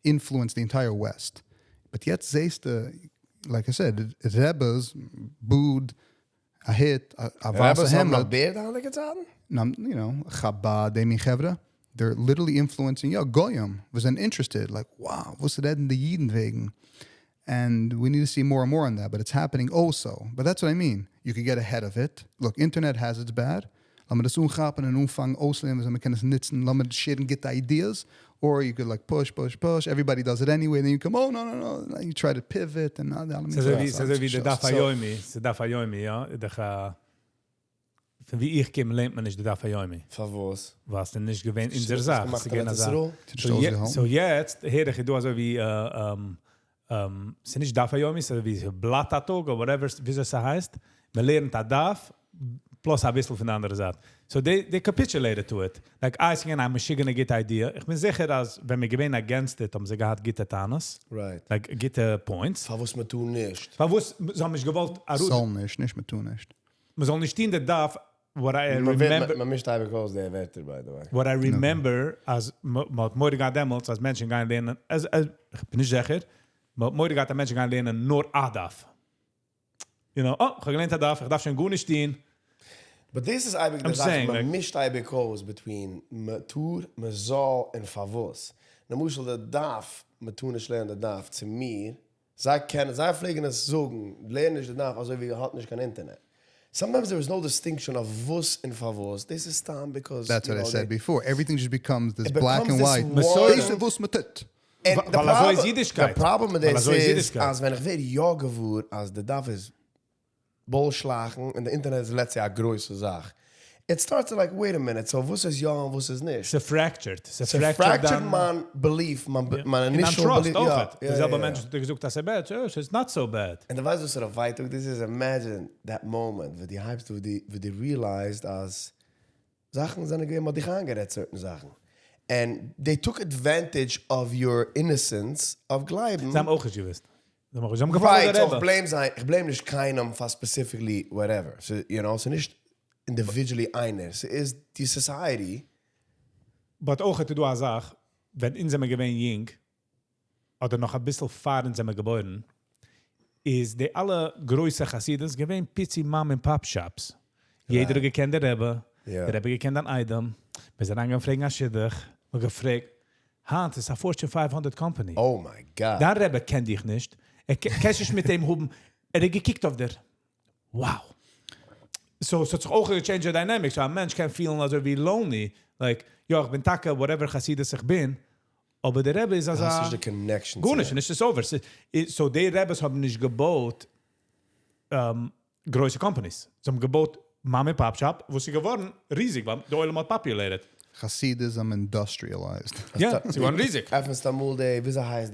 influenced the entire West. But יעצט זעסטו, like I said, Rebbes, בוד, א היט, א Rabbis ווייסע האבן נאך העמד, בערד היינטיגע צייטן? Chabad, די מין חברה, they're literally influencing, יא, goyim וואס זענען interested, like, wow, וואס רעדן די אידן וועגן? And we need to see more and more on that, but it's happening also. But that's what I mean. You could get ahead of it. Look, internet has its bad. לאמיר דאס אנכאפן און אנפאנגען אויסלערנען, וואס מען קען עס נוצן, לאמיר share'ן גוטע ideas. Or you could like push, push, push. Everybody does it anyway. Then you come, oh, no, no, no. And you try to pivot. And all that. ס'איז אזוי ווי, ס'איז אזוי ווי דער דף So- היומי, ס'איז דף היומי, יא, דאך, פון ווי איך קום לערנט מען נישט די דף היומי. פארוואס? ווייל ס'איז נישט געווען אין דער זאך. געמאכט ס'איז געווען אין אזא- ישראל? נישט So, je, אויסגעהאלטן. so יעצט, הער איך דא אזוי ווי, ס'איז נישט דף היומי, ס'איז ווי בלאט א טאג, or whatever, וויאזוי ס'הייסט. מען לערנט א דף, plus א ביסל פון דער אנדערע זייט. So they capitulated to it. Like, I ס'איז געווען א משוגענע גוטע idea. איך בין זיכער, אז ווען מיר געווען against it, האבן זיי געהאט גוטע טענות. Right. Like, גוטע points. פארוואס מען טאר נישט? פארוואס, זיי האבן נישט געוואלט, זאל נישט, נישט מען טאר נישט. מען זאל נישט אין די דף, what I מען ווערט- remember, מען מישט אייביג אויס די ווערטער, by the way. what I remember, אז מ'האט מורא געהאט דעמאלטס, אז מענטשן גייען לערנען, אז, איך בין נישט זיכער, מ'האט מורא געהאט, אז מענטשן גייען לערנען נאר א דף. Oh, איך האב געלערנט א דף, איך דארף שוין גארנישט טון. But this is אייביג I'm די זאך, saying, מען like- מישט אייביג אויס between מען טאר, מען זאל און פארוואס. למשל, די דף, מען טאר נישט לערנען די דף, צו מיר, זיי קענען, זיי פלעגן עס זאגן, לערן נישט די דף, אזוי ווי האט נישט קיין אינטערנעט. Sometimes there is no distinction of וואס און פארוואס. This is סתם because, That's you what I know, said they- before. Everything just becomes this It black becomes and this white. one- דאס איז וואס מען טוט. And the ווייל אזוי איז problem- אידישקייט. The problem with ווייל this אזוי איז is, אידישקייט. אז ווען איך ווער יא געוואר, אז די דף איז בולשלאגן און די אינטערנעט איז let's say א גרויסע זאך. It starts to like, wait a minute, so וואס איז יא און וואס איז נישט? ס'fractured. ס'fractured ס'fractured מיין belief, מיין און initial trust belief. אויך. יא, די יא, זעלבע יא, מענטש יא. האט געזאגט, אז ס'איז bad, oh, it's not so bad. און דו ווייסט, וואס פאר א ווייטאג דאס איז? Imagine that moment, וואו דו הייבסט, וואו דו realized, אז זאכן זענען געווען, מ'האט דיך איינגערעדט, certain זאכן. And they took advantage of your innocence of גלייבן. זיי האבן אויך נישט געוואוסט. זיי האבן אויך- זיי האבן געפאלגט Right, דער so איך רבי. blame זיי, איך blame נישט קיינעם for specifically whatever. So, ס'איז נישט individually איינער. ס'איז די society. But אויך האט דא א זאך, ווען אונז זעמיר געווען יונג, אדער נאך אביסל פאר אונז זעמיר געבוירן, איז די אלע גרויסע חסידות געווען פיצי mom and pop shops. יעדער האט געקענט די רבי, די רבי געקענט דיין איידעם, מ'איז אריינגעגאנגען פרעגן א שידוך, מ'האט געפרעגט, היינט איז א Fortune 500 company. Oh my God. דיין רבי קען דיך נישט, ער קענסט נישט מיט אים האבן, ער האט געקוקט אויף דיר. Wow. So, ס'האט זיך אויך גע change ט די dynamic, so א מענטש קען פילן אזוי ווי lonely, like, יא, איך בין טאקע whatever חסידות איך בין, אבער דער רבי איז אזא. האסט נישט די connection צו גארנישט, אים. נישט, ס'איז over. So די רביס האבן נישט געבויט גרויסע companies. זיי האבן געבויט mom and pop shop, וואס איז געווארן ריזיג, ווייל די עולם האט populated. Hasidism industrialized. יא, ס'איז געווארן ריזיג. עפנסט אמאל די, וויאזוי הייסט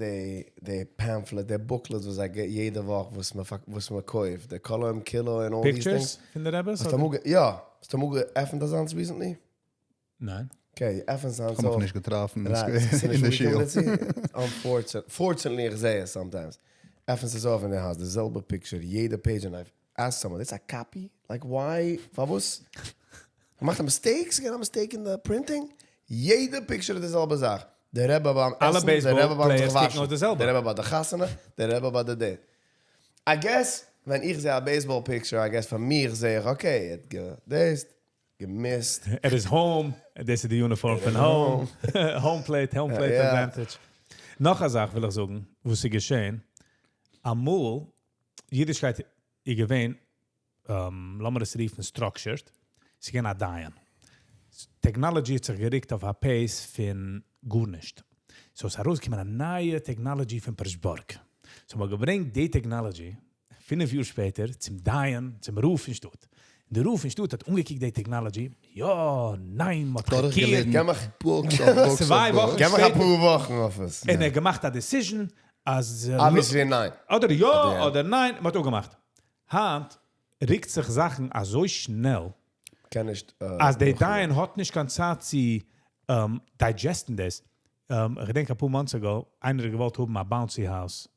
די pamphlet, די booklet וואס זיי געבן יעדע וואך וואס מען קויפט, די כל היום כולו און all these Pictures things. פון די רביס? האסט אמאל, יא, האסט אמאל געעפנט אזאנס recently? ניין. Okay, עפנסט אזאנס איך האב מיך אויף. נישט געטראפן Right, אין די שול. Unfortunately, איך זע עס sometimes. עפנסט עס אויף און דו האסט די זעלבע picture, יעדע page, and I've asked someone, "It's a copy? Like, why? פארוואס? מ'מאכט א mistake? ס'געווען א mistake אין די printing?" יעדע picture איז די זעלבע זאך. דער רבי ביים אלע עסן, דער baseball רבי ביים זיך players קוקן וואשן, אויס די זעלבע. דער רבי ביי די חתונה, דער רבי ביי די date. I guess, ווען איך זע א baseball picture, I guess פאר מיר זע איך, okay, ער האט געדעיסט, געמיסט. ער איז home, דאס איז די uniform פון home. Home plate, home plate advantage. נאך א זאך וויל איך זאגן, וואס איז געשען, אמאל, אידישקייט איז געווען, לאמיר עס רופן structured, ס'איז געווען א דיין. Technology האט זיך גערוקט אויף א pace פון גארנישט. So עס איז ארויסגעקומען א נייע technology פון פרעשבורג. So מ'האט געברענגט די technology 5 יאר שפעטער צום דיין, צום רב אין שטאט. דער רב אין שטאט האט אנגעקוקט די technology, יא, ניין, מ'האט דורכגעלערנט געקערט. געב מיך books אויף books 2 אויף וואכן books. געב מיך שפעטער. אפאר וואכן אויף עס. און ער האט געמאכט א decision, אז Obviously ניין. אדער יא, אדער אדער ניין, מ'האט אפגעמאכט. היינט רוקט זיך זאכן אזוי שנעל, קען נישט, אז דער נאכגיין. דיין האט נישט קיין צייט צו digest ן דאס. איך געדענק אפאר months ago, איינער האט געוואלט האבן א bouncy house.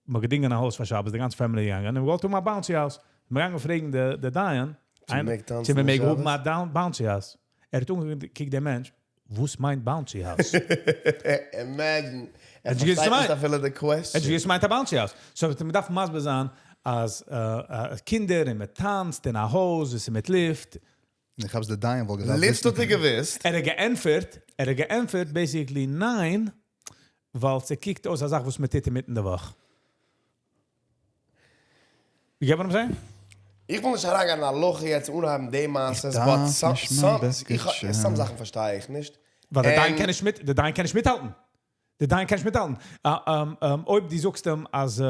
מ'האט געדינגען א הויז פאר שבת, די גאנצע family געגאנגען, און מ'געוואלט האבן א bouncy house. מיר געגאנגען פרעגן די דיין, צו מ'מעג טאנצן צו מ'מעג שבת? האבן א bouncy house. ער האט אנגעקוקט דעם מענטש, וואס מיינט bouncy house? Imagine. ער ער האט פארשטייט נישט געמיינט- אפילו די question. ער האט געמיינט א bouncy house. So, מ'דארף מסביר זיין, אז קינדער און מ'טאנצט אין א הויז, עס איז מיט לופט. איך האב's די דיין וואלט געדארפט לופט וויסן. האט ער געוואוסט. ער האט געענטפערט, ער האט געענטפערט basically ניין, ווייל ס'קוקט אויס א זאך וואס מ'טוט אינמיטן די וואך. You get what I'm saying? איך וויל נישט אריינגיין אין הלכה יעצט אנהייבן די מעשיות, איך but דארף some, נישט מיין some, בעסקעט איך, שוין. some זאכן פארשטיי איך נישט. ווייל דער דיין And קען נישט מיט, דער דיין קען נישט מיטהאלטן. דער דיין קען נישט מיטהאלטן. אויב דו זאגסט אים, אז,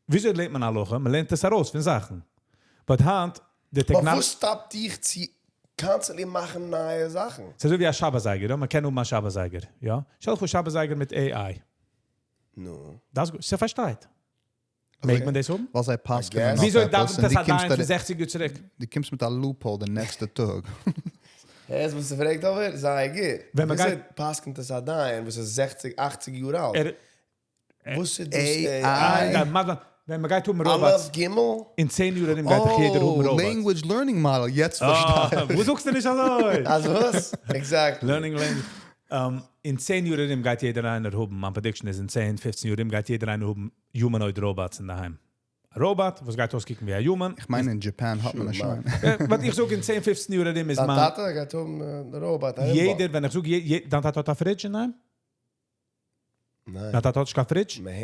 וויאזוי לערנט מען הלכה? מען לערנט עס ארויס פון זאכן. But היינט, די But technology וואס stop ט דיך צו constantly מאכן נייע זאכן? ס'איז אזוי ווי א שבת זייגער, יא? מען קען האבן א שבת זייגער, יא? שטעל דיך פאר שבת זייגער מיט AI. נו. דאס גוט. ס'פארשטייט. מעג מען דאס האבן? ווייל זיי פסק'ענען guess. נאך וויאזוי עפעס, דאווענט און עס דו א קומסט דיין da- פון 60 יאר צוריק? דו קומסט מיט א loophole די נעקסטע טאג. הערסט וואס ס'פרעגט אבער? זייער גוט. ווען מען וויאזוי גייט פסק'נט עס א דיין, וואס איז 60, 80 יאר אלט? ער וואס איז דאס AI? AI? יא, מאך, ווען מען גייט האבן אלף robots. גימל? אין 10 יאר ארום גייט דאך יעדער האבן Oh, robots. language learning model, יעצט Ah, פארשטיי איך. וואס זאגסטו נישט אזוי? אז וואס? Exactly. Learning language. אין 10 יאר ארום גייט יעדער איינער האבן, מיין prediction איז אין 10, 15 יאר ארום גייט יעדער איינער האבן humanoid robots אין דער היים. א robot, וואס גייט אויסקוקן ווי א human. איך מיין, אין Japan האט מען א Sure, שוין. But איך זאג אין 10, 15 יאר ארום איז דיין מיין טאטע גייט האבן א robot, א robot. יעדער, ווען איך זאג, דיין טאטע האט א fridge אין דער היים? ניין. דיין טאטע האט נישט קיין fridge? מען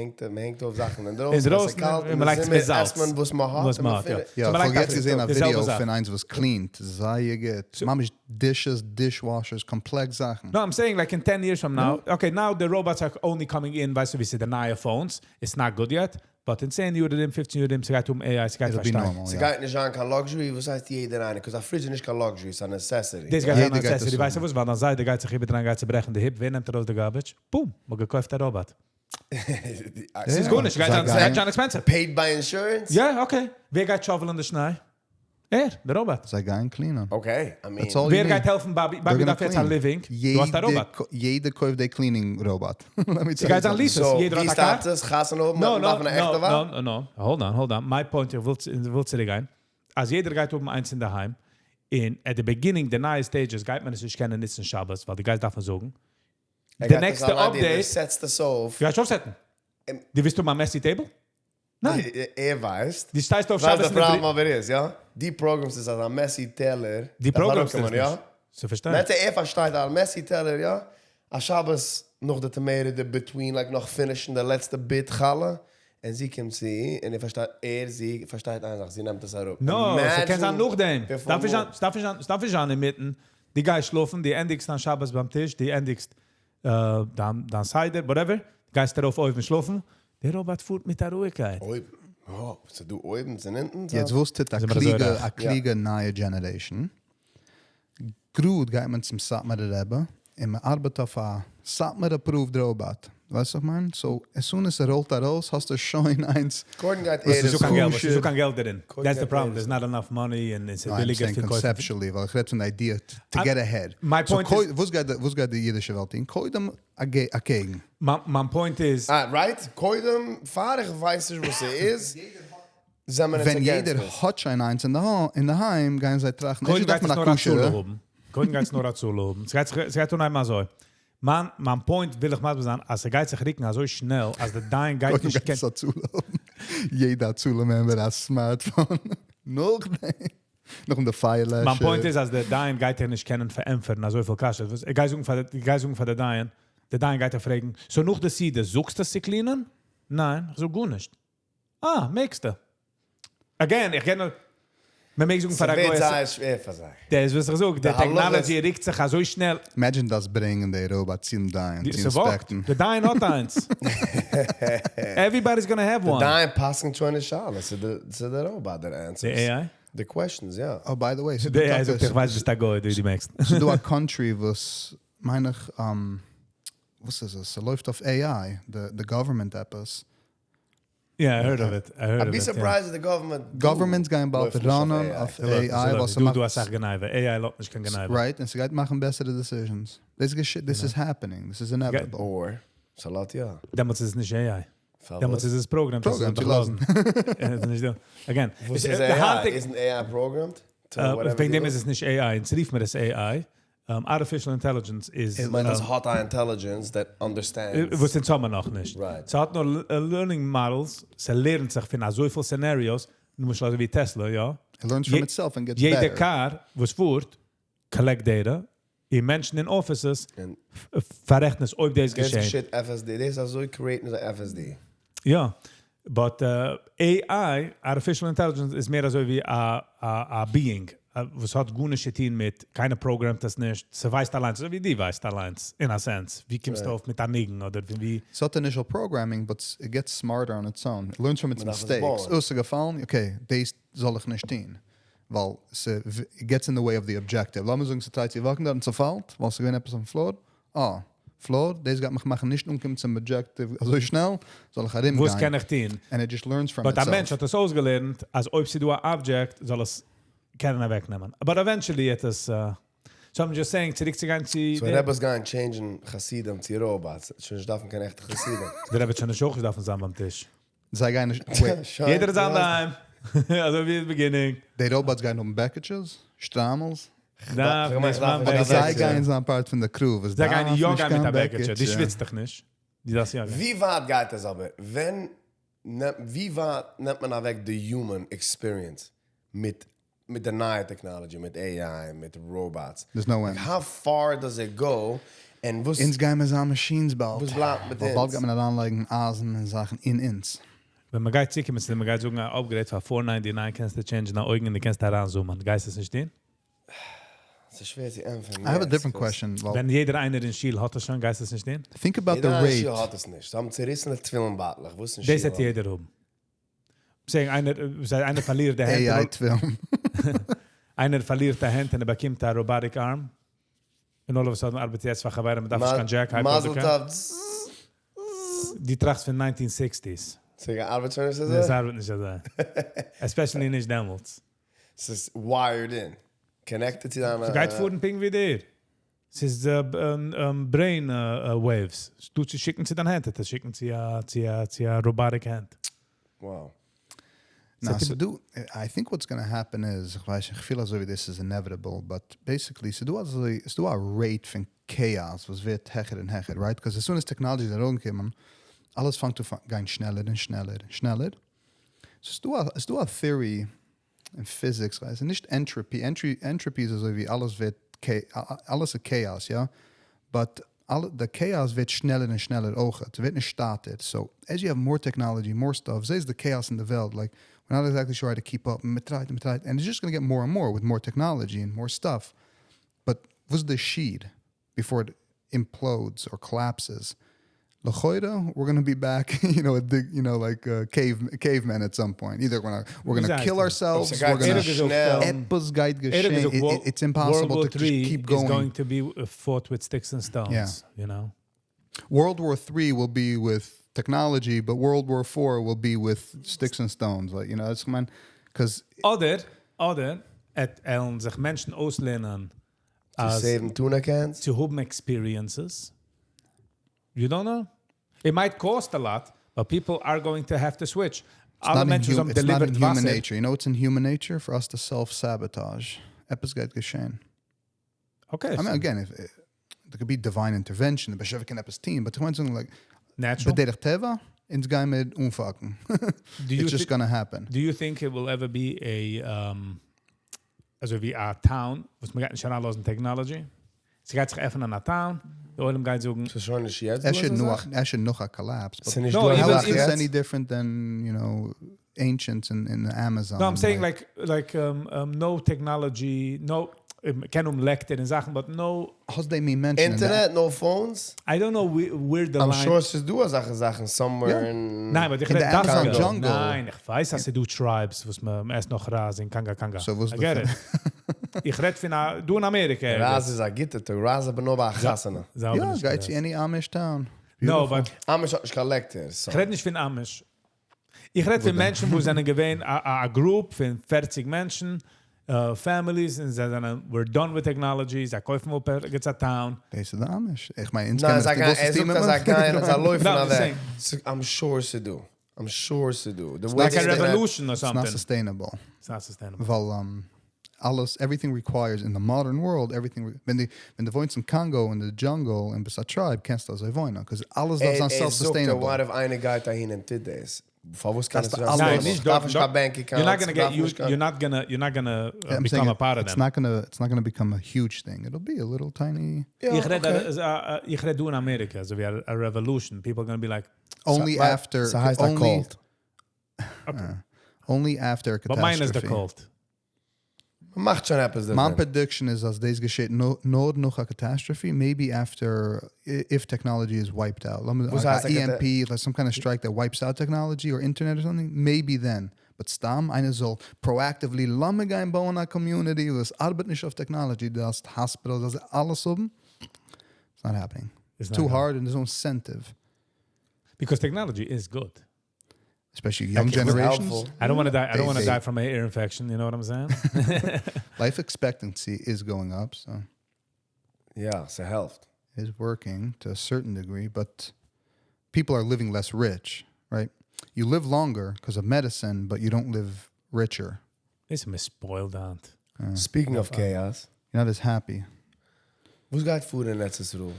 הענגט אויף זאכן אין דרויסן, אין דרויסן, עס איז קאלט, און אין מען לייגט די עס מיט זומער זאלץ. עסט מען וואס מען האט, וואס און מען מען האט, יא. פינדט. יא, So מען איך האב לייגט א יעצט געזען א די זעלבע ווידעא זאך. פון איינס וואס clean ט, זייער גוט. ממש dishes, dishwashers, קאמפלעקס זאכן. No, I'm saying like in 10 years from now, okay, now the robots are only coming in, ווייסטו ווי ס'איז די נייע phones, it's not good yet, but in 10 יאר ארום, 15 יאר ארום, ס'גייט האבן AI, ס'גייט It'll be פארשטיין. normal, יא. ס'גייט נישט זיין קיין luxury, וואס הייסט יעדער איינער? 'Cause א fridge איז נישט קיין luxury, ס'איז א necessity. דאס גייט זיין יעדער א גייט עס necessity, ווייסטו האבן. וואס, ווייל דיין זיידע גייט זיך איבערדרייען, גייט צוברעכן די hip, ווער נעמט ארויס די garbage? Boom, מ'האט געקויפט א robot. ס'איז גארנישט, גייט זיי זיין, ס'גייט גייען זיין expensive. Paid by insurance? יא, okay. ווער גייט shovel ן די שניי? ער, דער robot. זיי גייען clean ען. Okay, I mean. That's all you ווער need. גייט העלפן, Bobby? They're Bobby gonna דארף יעצט א clean. living. דו האסט א robot. יעדער קויפט די cleaning robot. Let me tell גייט you זיין something. leases. So, יעדער ווי האט א car? start עס? חתונה האבן? No, מען no, דארף אן עכטע no, ווייב? no, no, hold on, hold on. My point, איך וויל צוריקגיין. אז יעדער גייט האבן איינס אין דער היים, אין at the beginning, די נייע stages, גייט מען עס נישט קענען נוצן שבת, ווייל די גייסט דארפן זאגן. די נעקסטע update. דו סעטסט עס אויף. גייסט אויפסעטן? דו ווילסט האבן א messy table? ניין. ער ווייסט. דו שטייסט אויף שבת ווייסט די פראבלעם אבער איז, יא? דו פראגראמסט עס אז א messy טעלער דו פראגראמסט עס נישט. צו פארשטיין. לעטס סעי ער פארשטייט א messy טעלער, יא? א שבת נאך די tomato dip between like נאך פינישן די לעצטע bit חלה, און זי קומט צו און ער פארשטייט, ער, זי, פארשטייט איין זאך, זי נעמט עס אראפ. No, ס'קען זיין נאכדעם. ס'דארף נישט זיין, ס'דארף נישט זיין, ס'דארף נישט זיין אינמיטן. דו גייסט שלאפן, דו ענדיגסט דיין שבת ביים טיש, דו ענדיגסט דיין דיין סדר, whatever, גייסט ארויף אויבן שלאפן, דער robot פארט מיט א רואיגקייט. אויבן? אה, ס'דא אויבן און אונטן? יעצט וואס טוט א קלוגע א קלוגע נייע generation? גראד גייט מען צום סאטמארע רבי און מען ארבעט אויף א סאטמאר approved robot. ווייסט וואס איך מיין? So as soon as ס'ראלט ארויס האסטו שוין איינס. קודם גייט וואס ער איז עס דא קיין געלט, כשר. ס'איז דא קיין געלט דערין. קודם That's the גייט ער problem, עס there's not enough money און עס איז ניין, ביליגער I'm saying פון קויפן. conceptually, ווייל איך רעד פון די idea to get ahead. My So point קוי- איז, וואס גייט די- וואס גייט די אידישע וועלט טון? קודם אקעגן. מיין point איז, אה, right? קודם, פאר איך ווייס נישט וואס ס'איז, זענען מיר ווען אונז against יעדער עס. האט שוין איינס אין די הא- אינדערהיים, גייען זיי טראכטן, קודם אפשר דארף גייט מען עס א נאר א כשר'ע. הצלה האבן. קודם גייט עס נאר הצלה האבן. ס'גייט זיך, ס'גייט אנהייבן אזוי. מיין, מיין point וויל איך מסביר זיין, אז ס'גייט זיך ריקן אזוי שנעל, אז דער דיין גייט קודם נישט גייט קענען. עס הצלה האבן. יעדע הצלה member א smartphone. נאכדעם. נאכדעם די פייערלעשער. מיין point איז, אז דער דיין גייט ער נישט קענען פארענטפערן אזויפיל קשיות. וואס, ער גייט זאגן פאר די, גייט זאגן פאר דער דיין, דער דיין גייט ער פרעגן, so נאך די סעודה, זאגסטו עס צו קלינען? ניין, איך זאג גארנישט. אה, מעגסטו. Again, איך גיי נאר, מען מעג זאגן פאר א ס'ווערט גוי, זייער שווער פאר זיי. דאס איז וואס איך זאג, די די הלכה איז- technology ריקט זיך אזוי שנעל. Imagine דאס ברענגען די robot צום דיין, צו ס'וואקט. inspect ן. דער דיין האט איינס. Everybody's gonna have דער one. דיין פסק'נט שוין די שאלה, ס'איז די, ס'איז די robot that answers. די AI? The questions, yeah. Oh, by the way, די AI זאגט, איך ווייס, ביסט א גוי, דו דו מעגסט. ס'דא א country וואס, מיין איך, וואס איז עס? ס'לויפט אויף AI, the government עפעס. Yeah, I heard of it. I heard I'd of be it, yeah. surprised if the government Governments גייען באלד לויפט נישט אויף run ען AI. אויף ס'לויפט, AI, ס'לויפט. וואס דא ס'מאכט דא אסאך גניבה. AI לאזט נישט קיין גניבה. Right, און ס'גייט מאכן בעסערע decisions. This is this is happening. This is inevitable. Or, ס'לאזט יא. דעמאלטס איז עס נישט AI. פארוואס? דעמאלטס איז עס programmed, דאס איז Programmed צו דאך לאזן. עס איז נישט דא. Again, וואס איז, איז די AI? היינטיג- Isn't AI programmed? To whatever וועגן you דעם do? איז עס נישט AI. אונז רופן מיר עס AI. Artificial intelligence איז, איך מיין, דאס האט א intelligence that understands. וואס אונז האבן מיר נאך נישט. Right. ס'האט נאר learning models, ס'לערנט זיך פון אזויפיל scenarios, למשל אזוי ווי Tesla, יא. It learns from itself and gets יעדע better. car וואס פארט, collect data, די מענטשן אין offices און פאררעכטן עס, אויב דאס דאס געשען. געשעט FSD, דאס איז אזוי create ן זיי FSD. יא, but AI, artificial intelligence, איז מער אזוי ווי א א א being, וואס האט גארנישט צו טון מיט, קיינער programmed דאס נישט, ס'ווייסט אליינס, אזוי ווי דו ווייסט אליינס, in a sense. ווי קומסטו Right. אויף מיט א ניגון, אדער ווי ווי ס'האט initial programming, but it gets smarter on its own. It learns from its מען דארף עס mistakes. בויען. Oh, ס'געפאלן? Okay, דאס זאל איך נישט טון. ווייל it gets in the way of the objective. לאמיר זאגן, ס'טרייט צו walk ן דארט און ס'פאלט, ווייל ס'געווען עפעס אויפן floor. אה, floor, דאס גייט מיך מאכן נישט אנקומען צום objective אזוי שנעל, זאל איך ארומגיין. וואס קען איך טון? And it just learns from But א itself. מענטש האט עס אויסגעלערנט, אז אויב ס'דא א object, זאל עס קענען אוועקנעמען. But eventually it is, so I'm just saying, צוריקצוגיין צו So רביס גייען change ן חסידים צו robots. שוין נישט דארפן קיין עכטע חסידים. דער רבי האט שוין נישט אויך דארפן זיין ביים טיש. זיי גייען נישט, wait, שוין, יעדער איז יא. אינדערהיים. אזוי ווי אין beginning. די robots גייען האבן בעקיטשעס, שטריימלס. דארף איך מיין, נישט דארף מיין נישט אדער קיין זיי בעקיטשע. גייען זיין part פון די crew, וואס זיי גייען דארף יא נישט גיין מיט קיין א בעקיטשע. די בעקיטשע. שוויצט דאך נישט. די דארפסט יא גיין. ווי ווייט גייט עס אבער? ווען נעמט, ווי ווייט נעמט מען אוועק די human experience מיט מיט די נייע technology, מיט AI, מיט robots? There's no end. Like, how far does it go? און וואס אונז גייען מיר זיין machines באלד. וואס בלייבט מיט ווייל באלד אונז? גייט מען אריינלייגן אייזן און זאכן אין אונז. ווען מען גייט צוקומען צו דעם, מען גייט זאגן, א upgrade פאר 499 קענסטו change ן די אויגן און דו קענסט אריינזומען. גייסט עס נישט טון? ס'איז שווער צו ענטפערן. I have a Yes, different 'cause question. Well, ווען יעדער איינער אין שול האט עס שוין, גייסט עס נישט טון? think about the יעדער אין שול rate. האט עס נישט. זיי האבן צעריסענע תפילין בייטלעך. וואס אין דאס שול האט יעדער האבן. Saying, איינער, זיי- איינער פארלירט די AI הענט. תפילין. איינער פארלירט די הענט און ער באקומט א robotic arm. און all of a sudden ארבעט יעצט פאר חברים, מען דארף נישט קיין jack, הייבט מזל אן די טוב. דו טראכסט פון 1960s. ס'ארבעט שוין נישט דאס אזוי? ארבעט נישט אזוי. Especially נישט דעמאלטס. ס'איז wired in. Connected צו דיינע... ס'גייט פארן פונקט ווי דיר. ס'איז brain waves. דו צו שיקן צו דיין הענט, דאס שיקן צו א צו א צו א robotic hand. Wow. Now, ס'דא, I think what's going to happen is, איך ווייס, איך פיל אזוי ווי this is inevitable, but basically, ס'דא אזוי, ס'דא א rate פון chaos וואס ווערט העכער און העכער, right? Because as soon as technology איז ארויסגעקומען, אלעס פאנגט אן גיין שנעלער און שנעלער און שנעלער. So ס'איז דא א theory אין physics, ווייס איך, נישט entropy, entropy איז אזוי ווי אלעס ווערט, אלעס איז chaos, יא? But אלע, די chaos ווערט שנעלער און שנעלער אויך, ס'ווערט נישט שטאטער. So, as you have more technology, more stuff, זעסט the chaos in the וועלט, like, we're not exactly sure how to keep up, מ'טרייט, מ'טרייט, and it's just gonna get more and more with more technology and more stuff. But וואס איז די שיעור before it implodes or collapses? לכאורה, we're gonna be back, a dig, like cavemen at some point. Either we're gonna kill ourselves, we're gonna עפעס גייט געשען. It's impossible World to War just III keep is going. going to be fought with sticks and stones, you know? World War III will be with technology, but World War IV will be with sticks and stones. Like, it's man, because אדער, עט זיך מענטשן אויסלערנען To save tuna cans? צו האבן experiences. You don't know? It might cost a lot, but people are going to have to switch. It's אלע מענטשן האבן not in delivered human וואסער. nature. You know what's in human nature? For us to self-sabotage. עפעס גייט געשען. Okay. I mean, again, if there could be divine intervention, the באשעפער קען עפעס טון, but something like Natural. בדרך טבע, אונז גייען מיר אומפאקן. Do you It's just gonna happen. Do you think it will ever be a אזוי ווי א town, וואס מ'גייט נישט אריינלאזן technology? ס'גייט זיך עפענען א town, דער עולם גייט זאגן, ס'איז שוין נישט יעצט עס דא should אזא נאך, זאך? עס should נאך א collapse. But ס'איז נישט No, דא even אזא how זאך is this יעצט? any different than, ancients in the Amazon? No, I'm saying like, no technology, no, קען האבן לעקטער און זאכן, but no How's they mean mention Internet, no phones? I don't know where the I'm line sure ס'איז דא אזעלכע זאכן somewhere Yeah. in ניין, but איך In רעד the Amazon דווקא. jungle. ניין, איך ווייס, אז ס'דא tribes, וואס מ'עסט נאך ראז אין קאנגא קאנגא. So וואס I get it. איך רעד פון א, דא אין אמעריקע. ראז איז א גוטע טאג, ראז אבער נאר ביי א חתונה. זיי האבן Yeah, נישט גייט צו ראז. any Amish town. No, Beautiful. but Amish האט נישט קיין לעקטער, so. איך רעד נישט פון Amish. איך רעד פון מענטשן, וואס זענען געווען א group פון 40 מענטשן, families, און זיי זענען, we're done with technology, זיי קויפן אפ ערגעץ א town. דאס איז די Amish. איך מיין, אונז ניין, קענען זיי עס גייען, די ער זאגט אז זיי גייען, אז זיי לויפן No, I'm אוועק. saying. I'm sure ס'דא. I'm sure ס'דא. The way Like a they stand revolution or It's not something. sustainable. It's not sustainable. ווייל, אלעס, everything requires in the modern world, everything, ווען די, ווען דו וואוינסט אין Congo in the jungle און ביסט א tribe, קענסטו אזוי וואוינען, because אלעס דארף זיין ער זאגט, self-sustainable. what if איינער גייט אהין און טוט דאס? פארוואס קען דאס עס איז זיין? אלעס. ניין, נישט דארף דארט, נישט קיין bank You're not accounts, gonna get דארף used, נישט קיין- you're not gonna, you're not gonna, I'm become saying a part of it's them. not gonna, it's not gonna become a huge thing. It'll be a little tiny. Ja, איך רעד, okay. איך רעד דא אין אמעריקע, אזוי ווי a revolution. People are gonna be like, Only So- after, ס'הייסט א only, cult. Okay. only after a But mine is the catastrophe. cult. מאכט שוין עפעס מיין דערפון. prediction איז, אז דאס געשעט נאר נאך א catastrophe, maybe after, if technology is wiped out. לאמיר וואס like הייסט a א cata- EMP, like some kind of strike that wipes out technology or internet or something, maybe then. But סתם, איינער זאל proactively לאמיר גיין בויען א community, וואס ארבעט נישט אויף technology, דאס hospital, דאס אלעס האבן. It's not happening. It's It's too not hard and there's no incentive. Because technology is good. Especially young Like, it was generations. helpful. I don't want to die. I don't want to They die from an ear infection. You know what I'm saying? Life expectancy is going up, so Yeah, ס'העלפט. it is working to a certain degree, but people are living less rich, right? You live longer because of medicine, but you don't live richer. איז מיר spoiled היינט. Speaking of chaos, You're not as happy. וואס גייט פאר אין ארץ ישראל?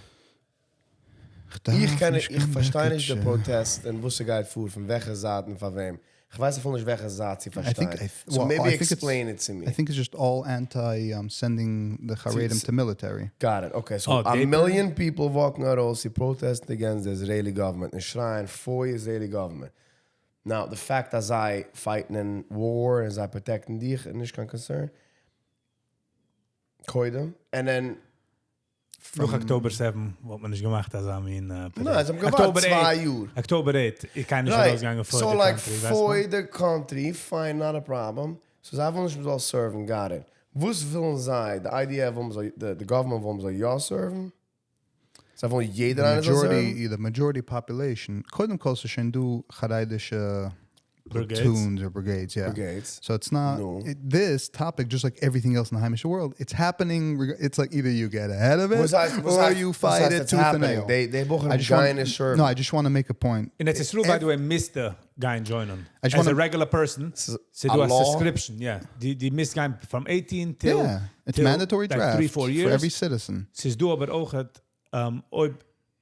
איך קען נישט, איך פארשטיי נישט די protest און וואס ס'גייט פאר, פון וועלכע זייט און פאר וועם. איך ווייס אפילו נישט וועלכע זייט צו פארשטיין. I So well, maybe I think it's explain it to me. I think it's just all anti sending the Haredim to military. Got it. Okay, so Oh, a they million people walking out to protest against the Israeli government און שרייען for Israeli government. Now, the fact אז זיי fighting in war און זיי protecting דיך איז נישט קיין concern. קודם. And then נאך October 7 וואלט מען נישט געמאכט, אזא מין... ניין, זיי האבן געווארט 2 יאר. October 8, איך קען נישט Right. ארויסגיין for So the like country, ווייסט for מען? the country, fine, not a problem. So זיי ווילן נישט מ'זאל serven, got it. וואס ווילן זיי? The IDF ווילן מ'זאל, the government ווילן מ'זאל יא serven? זיי ווילן יעדער The איינער זאל majority, serven? the majority population, קודם כל ס'איז שוין דא חרדישע Brigades. platoons or brigades, yeah. Brigades. So it's not No. it, this topic, just like everything else in the היימישע world, it's happening. It's like either you get ahead of it וואס הייסט, וואס or הייסט, you וואס fight הייסט it it's tooth and happening? nail. They, they I בחורים just גייען want, נישט serven. no, I just want to make a point. אין ארץ ישראל, by the way, מוזטו גיין join ען. I just As a wanna- regular person, ס'איז ס'איז a דא א law? subscription, yeah. דו, דו מוזט גיין from 18 till, Yeah, it's till mandatory like draft 3, 4 for years. every citizen. ס'איז דא אבער אויך, אויב,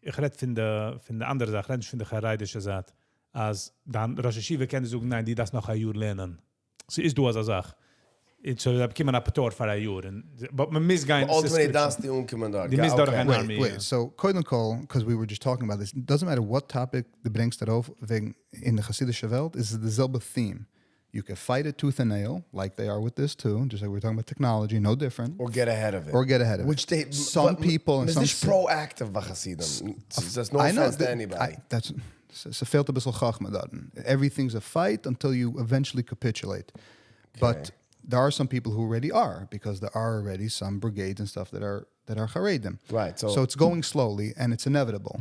איך רעד פון די, פון די אנדערע זייט, איך רעד נישט פון די חרדישע זייט, אז דיין ראש ישיבה קען דיר זאגן, ניין, דו דארפסט נאך א יאר לערנען. ס'איז דא אזא זאך. So זיי באקומען א פטור פאר א יאר. און, but מען מוז גיין Ultimately subscription. דארפסטו אנקומען דארט. דו מוזט Okay. דורכגיין Wait, army. wait. yeah. So, קודם כל, because we were just talking about this, it doesn't matter what topic דו ברענגסט ארויף, וועגן אין די חסידישע וועלט, איז די זעלבע theme. You can fight it tooth and nail, like they are with this too, just like we were talking about technology, no different. Or get ahead of it. Or get ahead of Which it. they, Some but people and איז some נישט proactive ביי חסידים. There's no I know offense to that- anybody. I, that's ס'פעלט א ביסל חכמה דארטן. Everything's a fight until you eventually capitulate. But there are some people who already are, because there are already some brigades and stuff that are Haredim. Right, so- So it's going slowly and it's inevitable.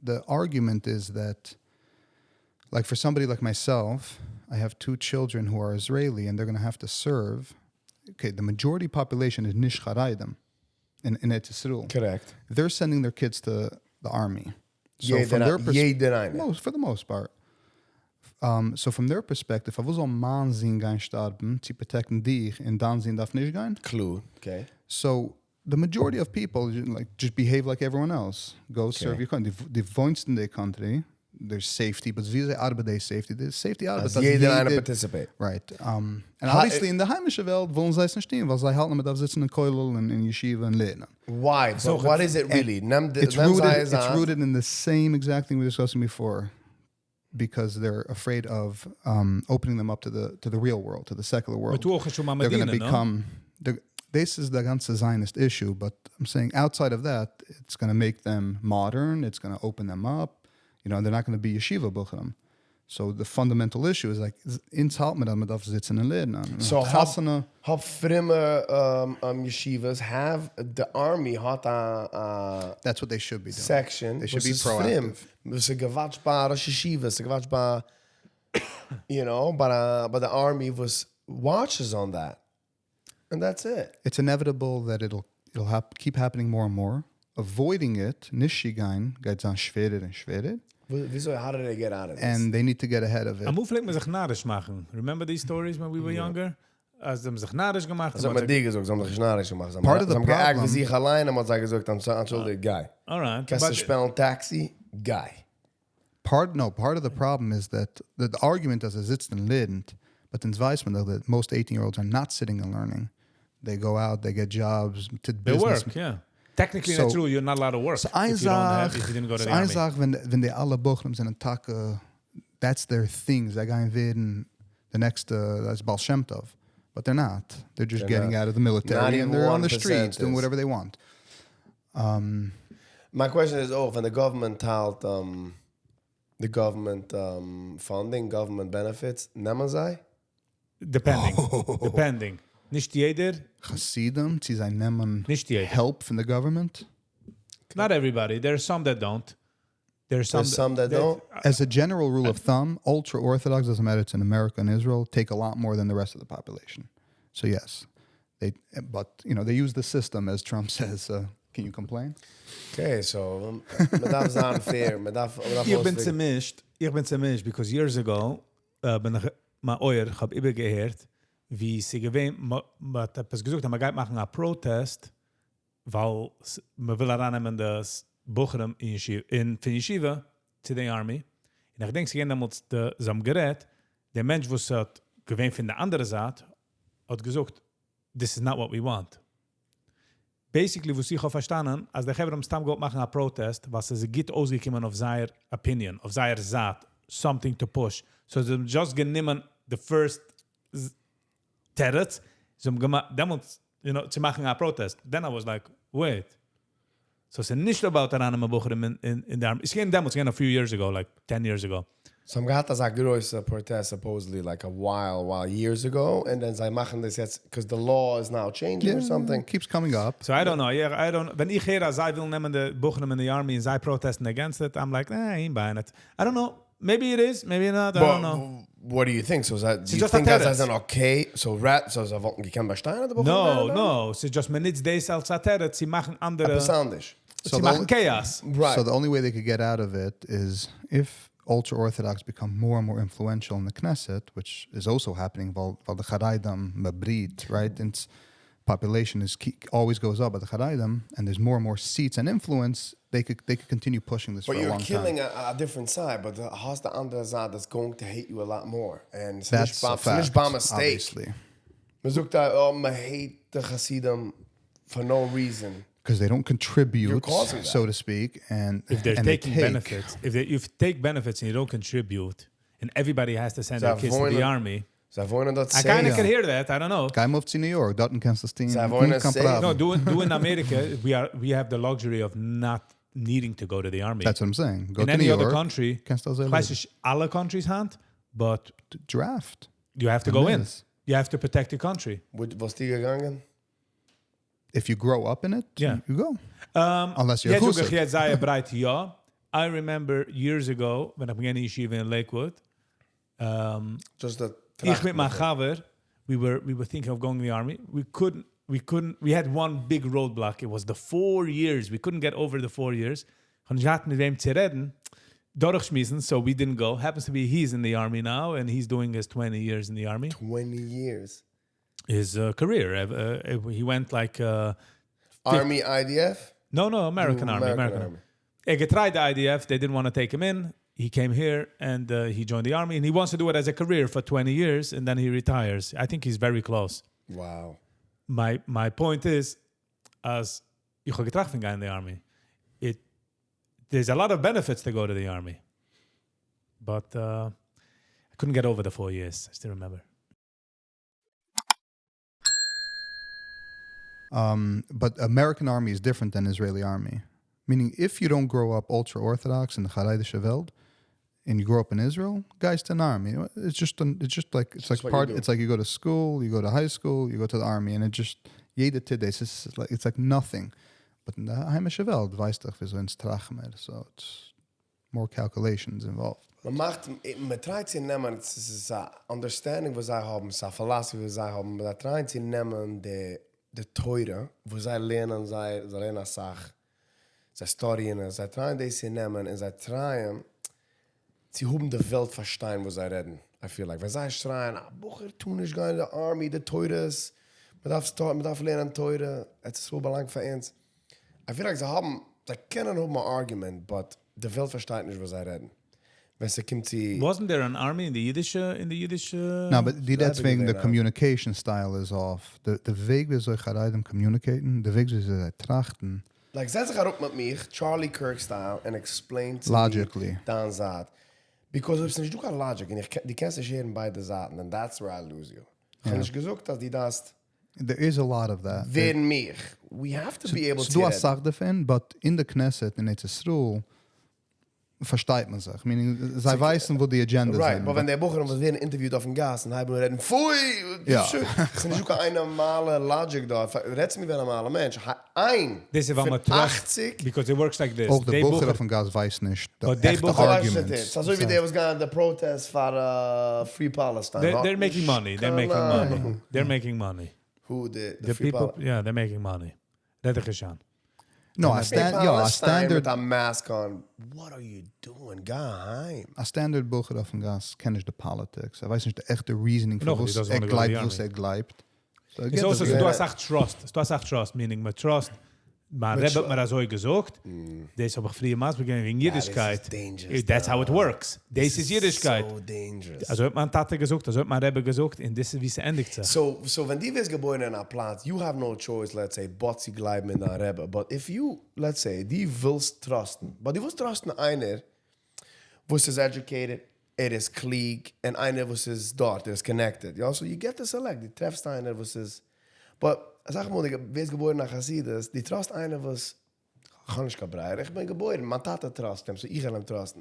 The argument is that, like for somebody like myself, I have two children who are Israeli and they're going to have to serve. Okay, the majority population is נישט Haredim in ארץ ישראל. Correct. They're sending their kids to the army. So יעדער from their איינ- pers- יעדער איינער. most, for the most part. So from their perspective, וואס זאל מיין זון גיין שטארבן, צו protect ן דיך און דיין זון דארף נישט גיין? Clue. Okay. So the majority of people like just behave like everyone else. Go serve your country. דו וואוינסט אין the country. There's safety, but ווי ארבעט די safety? The safety ארבעט. אז אז יעדער איינער יעדער- participate. Right. And obviously אין די היימישע וועלט ווילן זיי עס נישט טון, ווייל זיי האלטן, מען דארף זיצן אין כולל און אין ישיבה און לערנען. Why? So But what is it really? נעם די- It's נעם rooted, זיי it's זיי- rooted in the same exact thing we were discussing before, because they're afraid of opening them up to the real world, to the secular world. But אויך שוין They're going to מדינה, no? become. They're, this is the גאנצע Zionist issue, but I'm saying outside of that, it's going to make them modern. It's going to open them up. They're not going to be yeshiva בחורים. So the fundamental issue is like אונז האלט מען אז מ'דארף זיצן און לערנען. So האב, חתונה, האב פרומע yeshivas have the army האט א that's what they should be doing. section. They should וואס be איז פרום. proactive. וואס איז געוואטשט ביי ראש ישיבה, ס'איז געוואטשט ביי, ביי the army וואס watches on that. And that's it. It's inevitable that it'll keep happening more and more. Avoiding it, נישט גיין, גייט זיין שווערער און שווערער. וויאזוי, how did they get out of this? And they need to get ahead of it. אמאל פלעגט מען זיך נאריש מאכן. Remember these stories when we were younger? אז זיי האבן זיך נאריש געמאכט. זיי האבן דיר געזאגט, זיי האבן זיך נישט נאריש געמאכט. זיי Part האבן of the זיי האבן געאקט problem- ווי זיך אליין, און זיי געזאגט, אנטשולדיגט, גיי. Alright. קענסט דו but- spell ן taxi? גיי. Part no, part of the problem is that the argument אז ער זיצט און לערנט, but then ווייסט מען דאך that most 18-year-olds are not sitting and learning. They go out, they get jobs, to They business. work, yeah. Technically, So- that's true. You're not allowed to work So if you don't have, if you didn't go to the איין army. זאך, ווען, ווען די אלע בחורים זענען טאקע, that's their thing. זיי גייען ווערן the next that's Baal Shem Tov. But they're not. They're just They're getting not. out of the military Not and even they're on the 1% streets doing is. whatever they want. My question is, oh, when the government טיילט the government funding, government benefits, נעמען זיי? Depending. Depending. נישט יעדער, חסידים, צי זיי נעמען נישט יעדער. help from the government. Not everybody. There are some that don't. There are some, There's some that don't? As a general rule of thumb, ultra Orthodox, doesn't matter, it's in America and Israel, take a lot more than the rest of the population. So yes, they, but you know, they use the system, as Trump says. Can you complain? Okay, so מען דארף זיין fair, מען דארף, מען דארף איך בין אויספיגערן. צעמישט, איך בין צעמישט, because years ago, בין איך, מיין אויער, איך האב איבערגעהערט, ווי ס'איז געווען, מ'האט עפעס געזאגט, אז מ'גייט מאכן א protest, ווייל מען וויל ארייננעמען די בחורים אין ישיבה, אין פון ישיבה to the army. און איך געדענק, ס'איז געווען דעמאלטס, די, זיי האבן גערעדט, דער מענטש, וואס האט געווען פון דער אנדערע זייט, האט געזאגט, this is not what we want. Basically, וואס איך האב פארשטאנען, אז די חברה האבן סתם געוואלט מאכן א protest, וואס עס גוט אויסגעקומען אויף זייער opinion, אויף זייער זייט, something to push. So זיי האבן just גענומען the first תירוץ, זיי האבן געמאכט, דעמאלטס, צו מאכן א protest. Then I was like, wait. So ס'איז נישט about ארייננעמען בחורים אין the army. ס'איז געווען דעמאלטס, געווען a few years ago, like 10 years ago. So האבן געהאט אזא גרויסע protest supposedly like a while, while years ago, and then זיי מאכן דאס יעצט, because the law is now changing or something. It keeps coming up. So I don't know. Yeah, I don't. ווען איך הער, אז זיי ווילן נעמען די בחורים אין the army און זיי protest ן against it, I'm like, nah, I ain't buying it. I don't know. Maybe it is, maybe not. I don't know. But what do you think? So is that, do you just a think אז זיי תירוץ. זענען okay? So rat, so זיי וואלטן געקענט באשטיין, די בחורים No, ווערן no. ס'איז just מען נוצט דאס אלס א תירוץ, צו מאכן אנדערע, עפעס אנדערש. So צו the מאכן only- chaos. Right. So the only way they could get out of it is if ultra orthodox become more and more influential in the Knesset, which is also happening ווייל די חרדים מ'ברידט, right? And population is keep, always goes up by the חרדים, and there's more and more seats and influence. They could continue pushing this But for a you're long killing time. a different side, but the, האסט די אנדערע זייט that's going to hate you a lot more. And That's a ס'איז נישט fact, by mistake. obviously. מ'זאגט דא, oh, מ'hate די חסידים for no reason. Because they don't contribute, causing that. so to speak, and If they're and they taking take. benefits, if they if you take benefits and you don't contribute, and everybody has to send their זיי kids to the וואוינען- army. זיי וואוינען דארט I kind of safe. can hear that. I don't know. גיי move to New York, דארטן קענסטו עס טון. זיי וואוינען קיין safe. פראבלעם. No, do in America, we have the luxury of not needing to go to the army. That's what I'm saying. Go in to any New other York. country, קענסטו אזוי איך ווייס לעבן. נישט אלע countries היינט, but Draft. you have to go in. Yes. You have to protect your country. וואלסטו געגאנגען? If you grow up in it, Yeah. you go. Unless you're יעצט זאג איך חסיד. יעצט זייער ברייט יא. I remember years ago, ווען איך בין געווען אין ישיבה in Lakewood, Just the איך מיט מיין חבר, we were thinking of going in the army. We couldn't, we had one big roadblock. It was the 4 years. We couldn't get over the 4 years. איך האב נישט געהאט מיט וועם צו רעדן, דורכשמועסן, so we didn't go. Happens to be he's in the army now, and he's doing his 20 years in the army. 20 years. His career. He went like, Army IDF? No, American Army. American American Army. Army. He tried the IDF. They didn't want to take him in. He came here and he joined the army, and he wants to do it as a career for 20 years, and then he retires. I think he's very close. Wow. My point is, אז איך האב געטראכט פון גיין in the army. It there's a lot of benefits to go to the army, but I couldn't get over the 4 years. I still remember. But American army is different than Israeli army. Meaning, if you don't grow up ultra orthodox in the חרדישע וועלט, and you grow up in Israel, גייסט in army. It's just like it's just like what you part. do. It's like you go to school, you go to high school, you go to the army, and it just יעדער טוט דאס. It's like nothing. But אין די היימישע וועלט ווייסט דאך ווי אונז טראכטן מיר, so it's more calculations involved. מ'מאכט, מ'טרייט צו נעמען, עס איז א understanding וואס זיי האבן, עס איז א philosophy וואס זיי האבן, מ'טרייט צו נעמען די, די תורה, וואו זיי לערנען, זיי לערנען א סאך, זיי studyען, זיי טרייען דאס צו נעמען און זיי טרייען צו האבן די וועלט פארשטיין, וואס זיי רעדן. I feel like, ווען זיי שרייען, אה, בחור, טו נישט גיין אין די army, די תורות, מ'דארף start, מ'דארף לערנען תורה, עס איז אזוי באלאנגט פאר אונז. I feel like זיי האבן, זיי קענען האבן אן argument, but די וועלט פארשטייט נישט, וואס זיי רעדן. ווען עס קומט צו... Wasn't there an army in the Yiddish in the Yiddish? No, but די That's that's וועגן the now. communication style is off. The וועג ווי אזוי חרדים communicaten, די וועג ווי אזוי זיי טראכטן, Like, זעץ זיך אראפ מיט מיר, Charlie Kirk style, and explain to Logically. me דיין זייט. Because אויב עס נישט דא קיין logic, און איך, דו קענסט נישט הערן ביידע זייטן, then that's where I lose you. איך האב נישט געזאגט, אז דו דארפסט There is a lot of that. ווערן מיר. We have to be able ס'דא to א סאך דערפון, but אין די כנסת אין ארץ ישראל פארשטייט מען זיך. Meaning, זיי ווייסן, וואו די agenda Right, זענען. but ווען די בחורים וואס ווערן interviewed אויפן גאס און הייבן אן רעדן, פוי! יא. עס איז נישט קיין נארמאלע logic דא. רעדסט מיר ווי א נארמאלער מענטש. איין This is פון ווען מ'trust 80 because it works like this. אויך די די בחור בחור- אויפן גאס ווייסט נישט, די But די עכטע בחור ווייסט arguments. נישט. אזוי ווי דער וואס גייען די protest for Free Palestine. They're making money. They're making money. They're making money. Who the, the, The Free people, Pal yeah, they're making money. רעד איך שוין. No, a Free stand, יא, a Palestine standard, with a mask on. What are you doing? גיי אהיים. a standard בחור אויפן גאס קען נישט די politics. ער ווייסט נישט די עכטע reasoning No, פאר he וואס doesn't ער wanna go to the גלייבט, וואס army. ער גלייבט. So ער It's גייט also דאס דא Yeah. א סאך trust. ס'דא א סאך trust, meaning מ'trust. מיין רבי האט מיר אזוי געזאגט. דאס האב איך פריער מסביר געווען וועגן אידישקייט. is dangerous, That's how it works. דאס איז אידישקייט. So dangerous. אזוי האט מיין טאטע געזאגט, אזוי האט מיין רבי געזאגט, און דאס איז ווי עס ענדיגט זיך. So, ווען דו ווערסט געבוירן אין א פלאץ, you have no choice, let's say, but צו גלייבן אין דיין רבי. But if you, let's say, דו ווילסט trustן, but דו ווילסט trustן איינער, וואס איז educated, ער איז קלוג, און איינער, וואס איז דארט, ער איז connected. יא, so you get to select. דו טרעפסט איינער, וואס איז, but, זאג מאל, דו ווערסט געבוירן אין א חסידות, דו trust איינער, וואס, איך האב נישט קיין ברירה, איך בין געבוירן, מיין טאטע trust אים, so איך וועל אים trustן.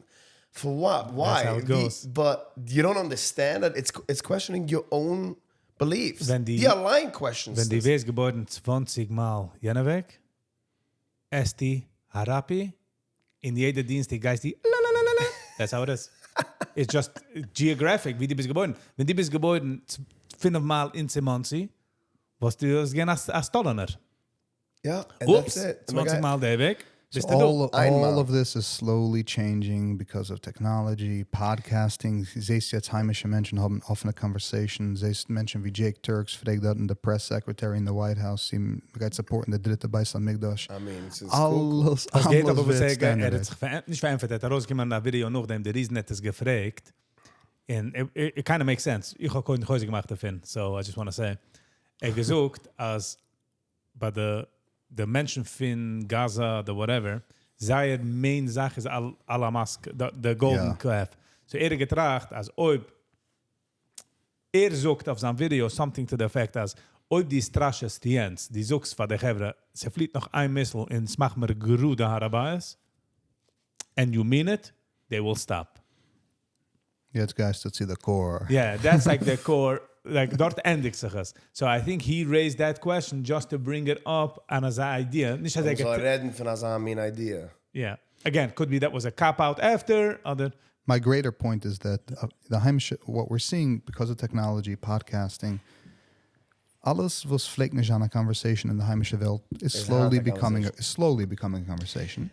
For what? Why? how it goes. But you don't understand that it's questioning your own beliefs. ווען די- די אליין questions ווען דו this. ווערסט געבוירן 20 מייל יענע וועג, עסטו האראפי, און יעדע דינסטאג גייסטו la la la la la. That's how it is. It's just geographic, ווי דו ביסט געבוירן. ווען דו ביסט געבוירן 5 מייל אין Monsey, וואלסטו געווען א סטאלינער. Yeah, and Oops, that's it. 20 מייל דער וועג. So ביסטו דא. all, איינמאל. all of this is slowly changing because of technology, podcasting. זעסט יעצט היימישע מענטשן האבן אפענע conversations. זעסט מענטשן ווי Jake Turx פרעגט דארט the press secretary in the White House. זי גייט support ן די דריטע בית המקדש. I mean, ס'איז cool. אלעס, עס גייט אלעס אבער וואס ווערט ער, ער האט standardized. זיך פארענט- נישט פארענטפערט, ער האט ארויסגעקומען אין א ווידעא נאכדעם, דער reason האט עס געפרעגט. And it kind of makes sense. איך האב קודם חוזק געמאכט דערפון, so I just want to say. ער האט געזאגט, אז ביי די, די מענטשן פון Gaza, the whatever, זייער main זאך איז אל, אל-אקצא, the golden calf. So ער האט געטראכט, אז אויב ער זאגט אויף זיין ווידעא something to the effect אז אויב דו סטראשעסט יענץ, דו זאגסט פאר די חברה, ס'פליט נאך איין missile און ס'מאכט מיר גראד הר הבית, and you mean it, they will stop. יעצט גייסטו צו the core. Yeah, that's like the core, like דארט ענדיגט זיך עס. So I think he raised that question just to bring it up און אזא idea. נישט אז ער מען זאל געט- רעדן פון אזא מין idea. Yeah. Again, could be that was a cop out after, other My greater point is that the היימישע, what we're seeing because of technology, podcasting, אלעס וואס פלעגט נישט זיין א conversation in the היימישע וועלט is Is slowly היינט א becoming a, conversation. is slowly becoming a conversation,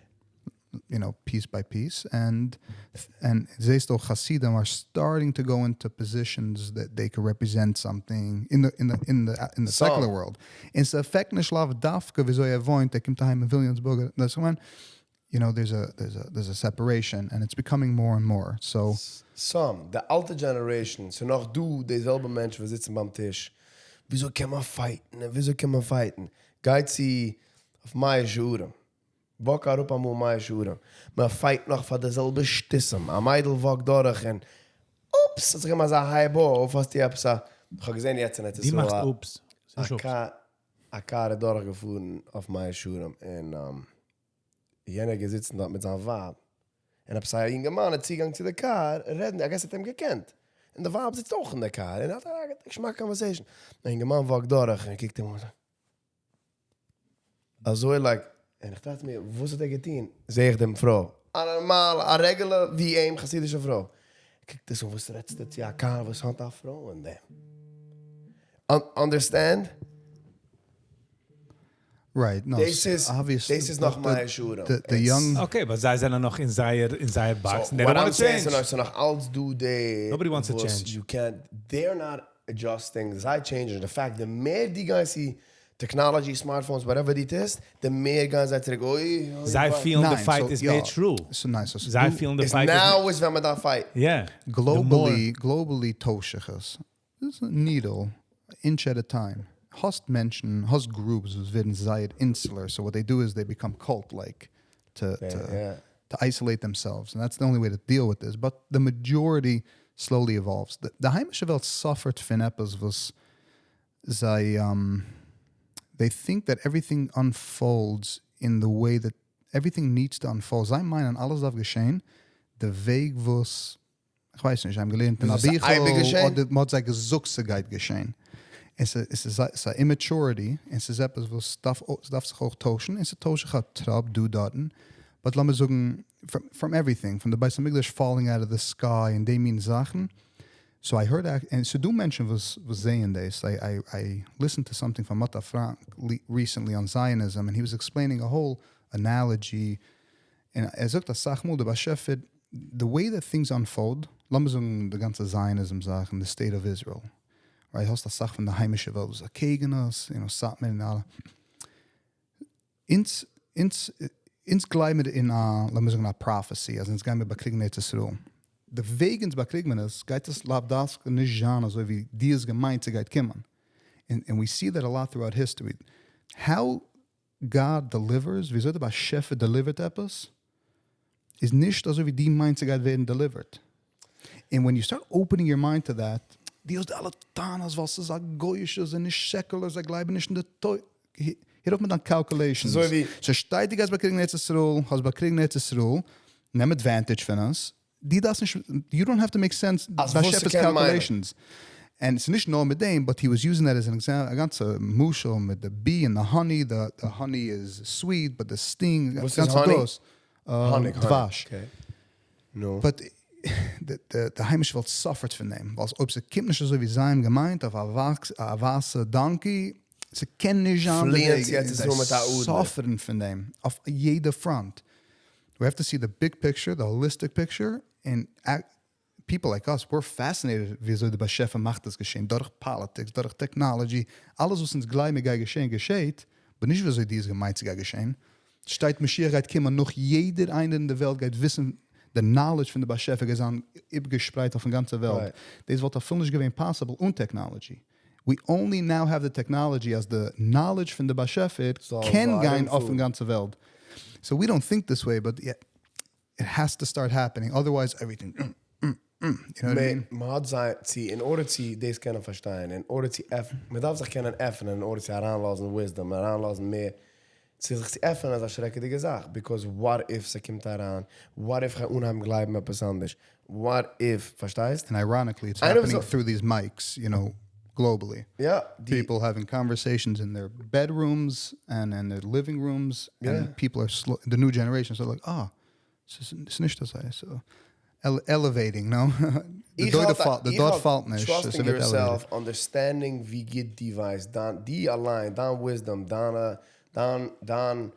piece by piece, and זעסט אויך Hasidim are starting to go into positions that they could represent something in the Some. secular world. און ס'affect נישט לאו דווקא וויאזוי ער וואוינט, ער קומט אהיים אין Williamsburg, דאס מיינט, there's a separation and it's becoming more and more. So Some, די אלטע generation, ס'איז נאך דא די זעלבע מענטשן, וואס זיצן ביים טיש. וויאזוי קען מען fight ן? וויאזוי קען מען fight ן? גייט צו אויף מאה שערים. Walk אראפ אמאל מאה שערים. מען fight נאך פאר די זעלבע שטותים. א מיידל walk דורך און oops, האט זיך אימער אזא הייב אויף, האסטו עפעס א איך האב געזען יעצט אין די ארץ מאכט ישראל oops. א ס'איז oops. car, א car איז דורכגעפארן אויף מאה שערים און יענער געזיצן דארט מיט זיין ווייב. און עפעס א יונגערמאן איז צוגעגאנגען צו די car, רעדן, I guess האט אים געקענט. און די ווייב זיצט אויך אין די car און האט א געשמאקע conversation. דער יונגערמאן walk דורך און קוקט אים אן. אזוי like, און איך טראכט מיר, וואס האט ער געטון? זע איך דעם פרוי. א נארמאל, א regular, ווי אים, חסידישע פרוי. קוקט עס אן, וואס רעדסטו צו א car, וואס האט א פרוי אין דעם? Understand? Right. No, This is obviously this is נאך the, מאה שערים. the It's- young Okay, but זיי זענען נאך אין זייער אין זייער box. So and they what don't I'm want to saying change. איז נאך, ס'איז נאך אלץ דא די Nobody wants to וואס change. You can't, they're not adjusting. זיי change. The fact, the מער די guys see technology, smartphones, whatever it is, the מער guys זיי צוריק, אוי, אוי, זיי אוי. feel the ניין, fight so, is יא. made true. So nice. So, זיי דו- feel the It's fight is now איז ווען מען דארף fight. Yeah. The more- globally טוישט זיך עס. This is a needle, inch at a time. האסט מענטשן, האסט groups וואס ווערן זייער insular. So what they do is they become cult-like to to isolate themselves, and that's the only way to deal with this. But the majority slowly evolves. The היימישע וועלט suffered פון עפעס וואס זיי they think that everything unfolds in the way that everything needs to unfold. זיי מיינען אלעס דארף געשען, דער וועג וואס איך ווייס נישט, זיי האבן געלערנט אין דאס א איז אייביג ביכל, געשען? אדער מ'האט זיי געזאגט, ס'גייט געשען. עס איז א immaturity, עס איז עפעס, וואס דארף, עס דארף זיך אויך טוישן, עס טוישט זיך א טראפ, דא דארטן. But לאמיר זאגן, from everything, from the בית המקדש falling out of the sky און די מין זאכן. So I heard, and ס'דא מענטשן וואס, וואס זעען דאס. I listened to something from Matta Frank recently on Zionism, and he was explaining a whole analogy. And ער זאגט, אסאך מאל, דער באשעפער, the way that things unfold, לאמיר זאגן, די גאנצע Zionism זאכן, the state of Israel. Right, האסט א זאך פון די היימישע וועלט, וואס אקעגן אונז, סאטמאר און אלע. אונז גלייבן מיר אין א, לאמיר זאגן, א prophecy, אז אונז גייען מיר באקריגן ארץ ישראל. די וועג אונז באקריגן מען עס, גייט עס לאו דווקא נישט זיין, אזוי ווי דו האסט געמיינט, ס'גייט קומען. And we see that a lot throughout history. How God delivers, וויאזוי דער באשעפער delivered עפעס, איז נישט אזוי ווי דו מיינסט, ס'גייט ווערן delivered. And when you start opening your mind to that, די האסט אלע טענות, וואס איז א גוי'אישע, זיי נישט secular, זיי גלייבן נישט אין די תורה. הער אויף מיט דיין calculations. אזוי ווי ס'שטייט, דו גייסט באקריגן ארץ ישראל, האסט באקריגן ארץ ישראל, נעם advantage פון אונז. די דאס נישט, you don't have to make sense אז ביי וואס שעפער'ס קען מיינען. calculations. And it's נישט נאר מיט דעם, but he was using that as an example. א גאנצע משל מיט the bee and the honey. The honey is sweet, but the sting. וואס איז גאנצע honey? דאס. Honey, honey. דבש. Okay. No. But the היימישע וועלט suffered פון דעם. ווייל אויב ס'קומט נישט אזוי ווי זיי האבן געמיינט, אויף א ווייסע donkey, ס'קען נישט זיין די פליען וועג, צו ארץ ישראל מיט א זיי אדלער. suffer ן פון דעם אויף יעדע front. We have to see the big picture, the holistic picture, and people like us, we're fascinated וויאזוי די באשעפער מאכט עס געשען, דורך politics, דורך technology, אלעס וואס אונז גלייבן גייט געשען, געשעט, אבער נישט וויאזוי דו האסט געמיינט ס'גייט געשען. שטייט משיח גייט קומען נאך יעדער איינער אין די וועלט גייט וויסן די knowledge פון די באשעפער גייט זיין איבערגעשפרייט אויפן גאנצע וועלט, דאס וואלט אפילו נישט געווען possible אן technology, we only now have the technology אז די knowledge פון די באשעפער קען גיין אויפן גאנצע וועלט, so we don't think this way but it has to start happening otherwise everything you know what I mean? מען האט זיי צו in order צו דאס קענען פארשטיין, in order צו עפענען, מען דארף זיך קענען עפענען in order צו אריינלאזן wisdom, אריינלאזן מער, צו זיך צו עפענען איז א שרעקעדיגע זאך, because what if ס'קומט אריין, what if כ'גיי אנהייבן גלייבן עפעס אנדערש, what if, פארשטייסט? And ironically it's happening through these mics, you know, globally. יא, די. People having conversations in their bedrooms and in their living rooms, and people are slow, the new generations are like, אה, ס'איז נישט אזוי, so elevating, no? די דור פאלט נישט, Trusting yourself, understanding ווי גוט דו ווייסט, דיין, דו אליין, דיין wisdom, דיינע, דיין, דיין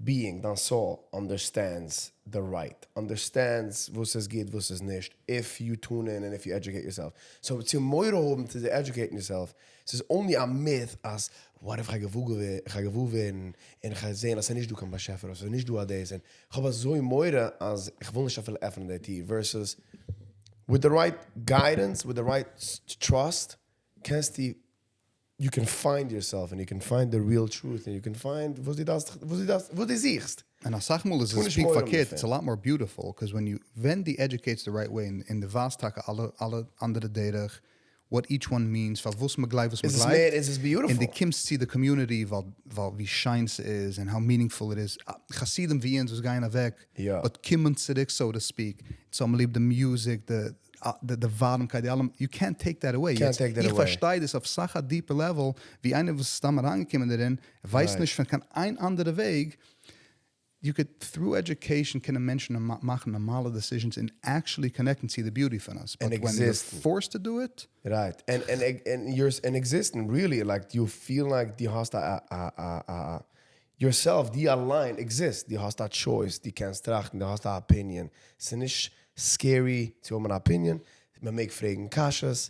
being, דיין soul, understands the right, understands וואס איז גוט וואס איז נישט, if you tune in and if you educate yourself. So צו מורא האבן צו educate ן yourself, ס'איז only א myth אז what if כ'גיי געוואר ווערן און כ'גיי זען אז ס'איז נישט דא קיין באשעפער אדער ס'איז נישט דא א דאס און כ'האב אזוי מורא אז כ'וויל נישט אפילו עפענען די טיר versus with the right guidance, with the right trust קענסטו you can find yourself and you can find the real truth and you can find וואס דו דארפסט וואס דו דארפסט וואס דו זוכסט. און אסאך מאל איז עס פונקט פארקערט, it's a lot more beautiful, cause ווען you ווען דו educate סט די right way און דו ווייזט טאקע אלע אלע אנדערע דרך what each one means, פארוואס מ'גלייבט וואס מ'גלייבט, איז עס beautiful. און דו קומסט צו די community ווייל ווייל ווי שיין ס'איז און how meaningful it is, חסידים ווי אונז וואס גייען אוועק but קומען צוריק so to speak, אונז האבן ליב די music, די די ווארעמקייט, די אלעם, יו קענט טעיק דעט אוועי, יעצט איך פארשטיי דאס אויף סאך א deeper level ווי איינער וואס איז סתם אריינגעקומען דערין, ווייסט נישט פון קיין איין אנדערע וועג, you could through education קענען מענטשן מאכן נארמאלע decisions און actually connect ן צו די beauty פון עס, but ווען you're forced to do it. Right, און you're און exist ן really like you feel like דו האסט א א א yourself, דו אליין exist, דו האסט א choice, דו קענסט טראכטן, דו האסט א opinion, ס'איז נישט scary צו האבן אן opinion, מען מעג פרעגן קשיות,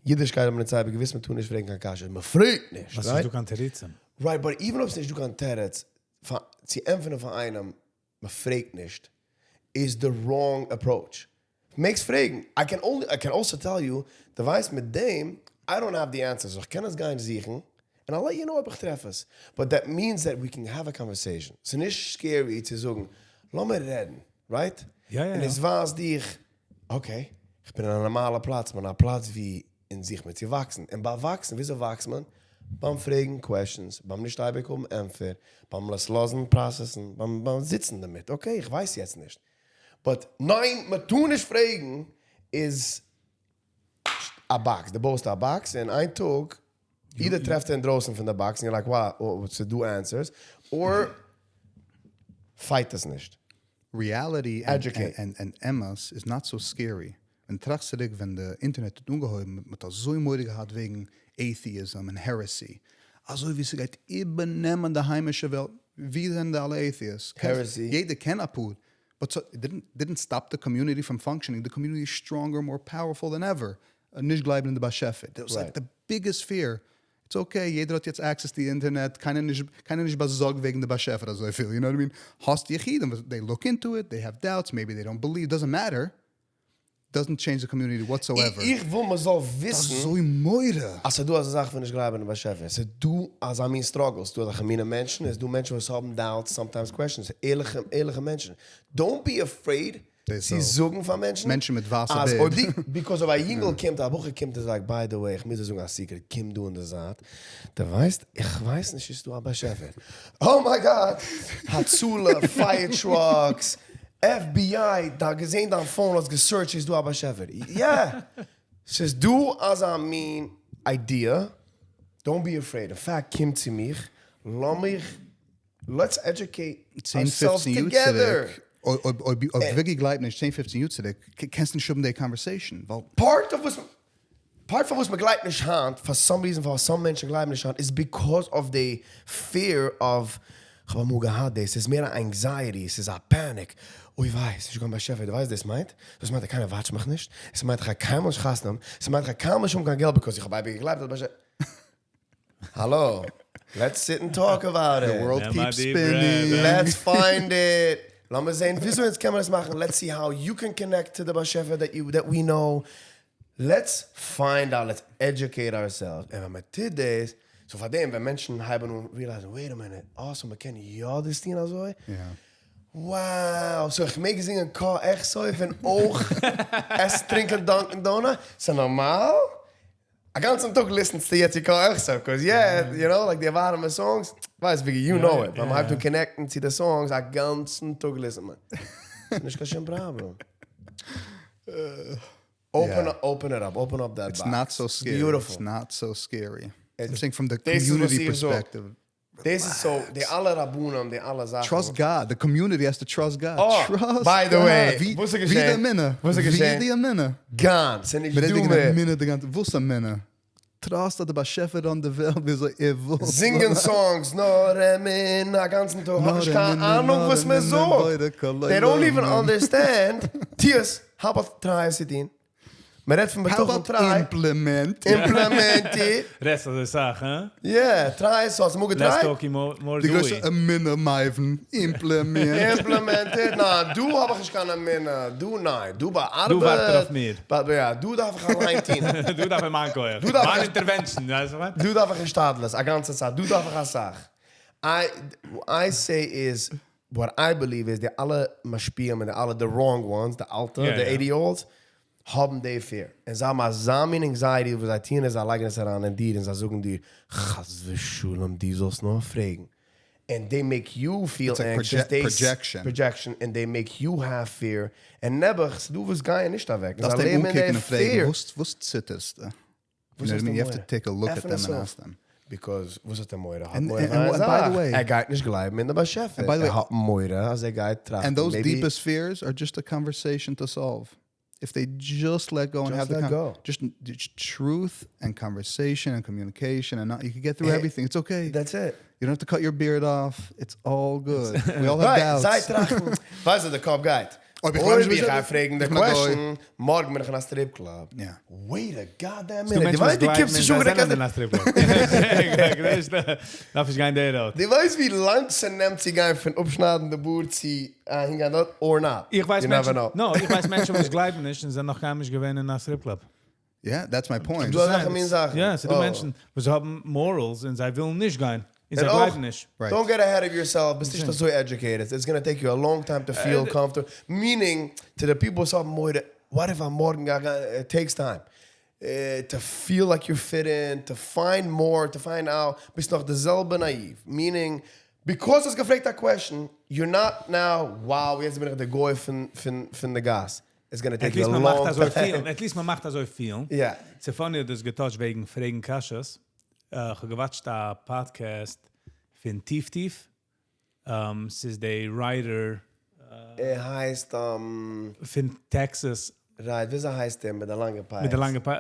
אידישקייט האט מען אונז אייביג געוואוסט מען טאר נישט פרעגן קיין קשיות, מען פרעגט נישט, ווייל ס'נישט דא קיין תירוצים. Right, but even אויב ס'נישט דא קיין תירוץ, פאר צו ענטפערן פאר איינעם מען פרעגט נישט איז די wrong approach. מעגסט פרעגן, I can only, I can also tell you, די ווייסט מיט דעם, I don't have the answers, איך קען עס גיין זוכן, און I'll let you know אויב איך טרעף עס, but that means that we can have a conversation, ס'איז נישט scary צו זאגן, לאמיר רעדן, right? יא יא און יא. עס ווייזט דיך, okay, איך בין אין א נארמאלע פלאץ, כ'בין אין א פלאץ ווי אונז זוכט מען צו וואקסן, און ביי וואקסן, וויאזוי וואקסט מען? ביים פרעגן questions, ביים נישט אייביג האבן ענטפער, ביים עס לאזן process ן, ביים ביים זיצן דערמיט, okay, איך ווייס יעצט נישט, but ניין, מען טאר נישט פרעגן איז א box, דו בויסט א box און איין טאג either טרעפט ער אינדרויסן פון די box און you're like wow, ס'איז דא answers, or fight עס נישט. Reality Educate. און אמת איז not so scary. ווען טראכסט צוריק ווען די אינטערנעט האט אנגעהויבן, מען האט אזוי מורא געהאט וועגן atheism און heresy, אזוי ווי ס'גייט איבערנעמען די היימישע וועלט, ווי זענען די אלע atheists? Heresy. יעדער קען אפאר, but so it didn't stop the community from functioning, די community איז stronger more powerful than ever, נישט גלייבן אין די באשעפער, that was like the biggest fear, it's okay, יעדער האט יעצט access די אינטערנעט, קיינער נישט קיינער נישט באזארגט וועגן די באשעפער אזויפיל, you know what I mean? האסט יחידים וואס they look into it, they have doubts, maybe they don't believe, doesn't matter, doesn't change the community whatsoever. איך וויל מען זאל וויסן. אזוי מורא! אז ס'איז דא אזא זאך פון נישט גלייבן אין באשעפער, ס'איז דא אזא מין struggle, ס'איז דא אזעלכע מינע מענטשן, עס איז דא מענטשן וואס האבן doubts, sometimes questions, ערליכע ערליכע מענטשן, don't be afraid צו זאגן פאר מענטשן, מענטשן מיט ווייסע אז בערד. אויב די, because אויב א יונגל קומט, א בחור קומט און זאגט by the way איך מוז דיר זאגן א secret, קום דא אין די זייט, די ווייסט, איך ווייס נישט איז דא א באשעפער, oh my God, הצלה, fire trucks, FBI, די האט געזען דיין phone האסט גע search ט איז דא א באשעפער, יא, ס'איז דא אזא מין idea, don't be afraid, in fact קום צו מיך, לאמיך let's educate צען ourselves פופצן יאר together. צוריק, אויב אויב וויגי גלייבט נישט צען פופצן יאר צוריק, קענסטו נישט האבן די conversation, ווייל. Part of וואס. Part פארוואס מען גלייבט נישט היינט, for some reason פארוואס some מענטשן גלייבן נישט היינט, איז because of the fear of, כ'האב אמאל געהאט דאס, ס'איז מער א anxiety, ס'איז א panic, אוי וויי, ס'נישט קיין באשעפער, דו ווייסט דאס מיינט? דאס מיינט אז קיינער watch ט מיך נישט, עס מיינט איך גיי קיינמאל נישט חתונה האבן, עס מיינט איך גיי קיינמאל נישט האבן קיין געלט because איך האב אייביג געגלייבט אז באשעפער. Hello, let's sit and talk about The it. world נעם א keeps deep spinning. breath. Let's find it. לאמיר זען, וויאזוי אונז קען מען עס מאכן. Let's see how you can connect to the באשעפער that, you, that we know. Let's find out, let's educate ourselves. און ווען מען טוט דאס, so פאר דעם, ווען מענטשן הייבן אן realize, wait a minute, awesome, מען קען יא דאס טון אזוי. Wow, so איך מעג זינגען קה אכסוף און אויך עס טרינקען Dunkin' Donut. ס'איז נארמאל? א גאנצן טאג listen סטו יעצט צו קה אכסוף, because yeah, like די ווארעמע songs, ווייסט ווי, you know it. ווען מען הייבט אן connect ן צו די songs, א גאנצן טאג listen מען. ס'איז נישט קיין שום problem. Open, open it up, open up that It's box. not so scary. Beautiful. It's not so scary. I'm saying from the This is what community sie so- perspective. This is so, די אלע רבנים, די אלע זאכן. Trust God. The community has to trust God. Oh, trust by the God. way, ווי, וואס איז ווי די געשען? אמונה. וואס איז ווי געשען? די אמונה. גאנץ, ס'איז נישט מיר דא רעדן מער. אמונה די גאנצע. וואס אמונה? Trust אז דער באשעפער run די וועלט, ווי אזוי ער וויל. זינגען songs, נאר אמונה, א גאנצן טאג. האב איך נאר קיין אמונה, אהנונג, נאר וואס מען אמונה, זאגט. בורא כל They don't even עולמים. understand. Tiers, how about try עס צו טון? מען רעדט פון How בטחון about try. implement? Implement it. רעדסט אזוי זאך, huh? Yeah, try עס, האסט אמאל Let's גע try ט? talk more, more די do גרויסע אמונה מייוון. Implement. Implement it. נא, דא האב איך נישט קיין אמונה. דא, ניין. דא ביי ארבעט. דא ווארט ער אויף מיר. But, יא, דא דארף איך אליין טון. דא דארף איך מיין כח. דא דארף מיין איך- intervention, ווייסט וואס? דא דארף איך השתדלות, א גאנצע צייט. דא דארף איך א זאך. I say is, what I believe is, די אלע משפיעים און די אלע, the wrong ones, די אלטע, the 80-year-olds, האבן די fear. און זיי האבן אזא מין anxiety, וואס זיי טוען איז, זיי לייגן עס אריין אין דיר און זיי זאגן דיר, חס ושלום, דו זאלסט נאר פרעגן. And they make you feel It's like anxious. They projection. Projection. And they make you have fear. And נעבעך, דא וואס גייען נישט אוועק. דארפסט זיי אים לעבן אין אנקוקן די און פרעגן, fear. וואס ציטערסטו? You וואס know what I האסטו mean? You have to מורא? take a look at עפן them עס and אויף. ask them. Because, וואס האט ער מורא? האט And- מורא and- פון and איין by the זאך. way- ער גייט נישט גלייבן אין דער באשעפער. And by the way- ער האט מורא, אז ער גייט טראכטן. And those maybe- deepest fears are just a conversation to solve. If they just let go and Just have the let go. just truth and conversation and communication, and not, you can get through Hey, everything. It's okay. That's it. You don't have to cut your beard off. It's all good. We all have Right, doubts. זיי טראכטן, ווייסט דו, דער קאפ גייט. אויב איך אויב גלייב נישט איך גיי באשעפער, פרעגן די איך בין א גוי. question, מארגן בין איך אין א strip club. Yeah. Wait a goddamn דו minute. מענטשן דו ווייסט, וואס דו גלייבן קומסט אין שוין זיי גערעדט זענען אין א strip club. דארף איך גיין דער route. דו ווייסט, ווי לאנג ס'נעמט צו גיין פון אפשניידן די בארד צו אהינגיין דארט, or not. איך ווייס You never מענטשן, know. no, איך ווייס מענטשן, וואס גלייבן נישט און זענען נאך קיינמאל נישט געווען אין א strip club. Yeah, that's my point. דא אזעלכע מין זאכן. יא, ס'דא Oh. מענטשן, וואס האבן morals און זיי ווילן נישט גיין. און זיי און אויך, גלייבן נישט. Right. Don't get ahead of yourself. ביסט נישט אזוי educated. It's gonna take you a long time to feel comfortable. Meaning, to the people who מורא, what if I'm מארגן גיי גיין? It takes time. To feel like you fit in, to find more, to find out. ביסט נאך די זעלבע naive. Meaning, because האסט געפרעגט a question, you're not now, wow, יעצט בין איך דער גוי פון די גאס. It's gonna At take you least a מען מאכט long אזוי time. פיל. At least מען מאכט אזוי פיל. Yeah. ס'איז funny, דאס גע touch ט וועגן פרעגן קשיות. איך האב גע watch ט א podcast פון טיף טיף. ס'איז דער writer ער הייסט, פון Texas. Right, ווי הייסט ער מיט די לאנגע פיאות? מיט די לאנגע פיאות.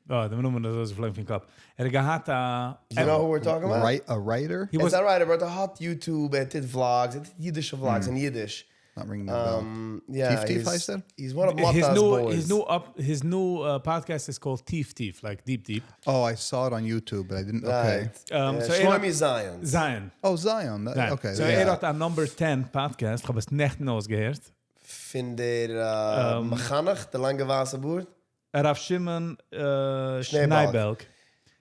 Oh, דער נאמען איז ארויסגעפלויגן פון קאפ. ער האט געהאט א You know who we're talking about? Right, a writer? He Is was that right? ער האט א hot YouTube, ער טוט vlogs, ער טוט אידישע vlogs אין אידיש. Not ringing the bell. Yeah, טיף טיף he's, הייסט ער? He's one of his Matta's new boys. his new podcast is called טיף טיף, like deep deep. Oh, I saw it on YouTube, but I didn't. Okay. Right. So ער Shlomi Zion. Zion. Oh, Zion. That, Zion. Okay. So yeah. ער האט א number 10 podcast, איך האב עס נעכטן אויסגעהערט. פון דער מחנך, די לאנגע ווייסע בארד. הרב שמעון שנייבאלג. שנייבאלג.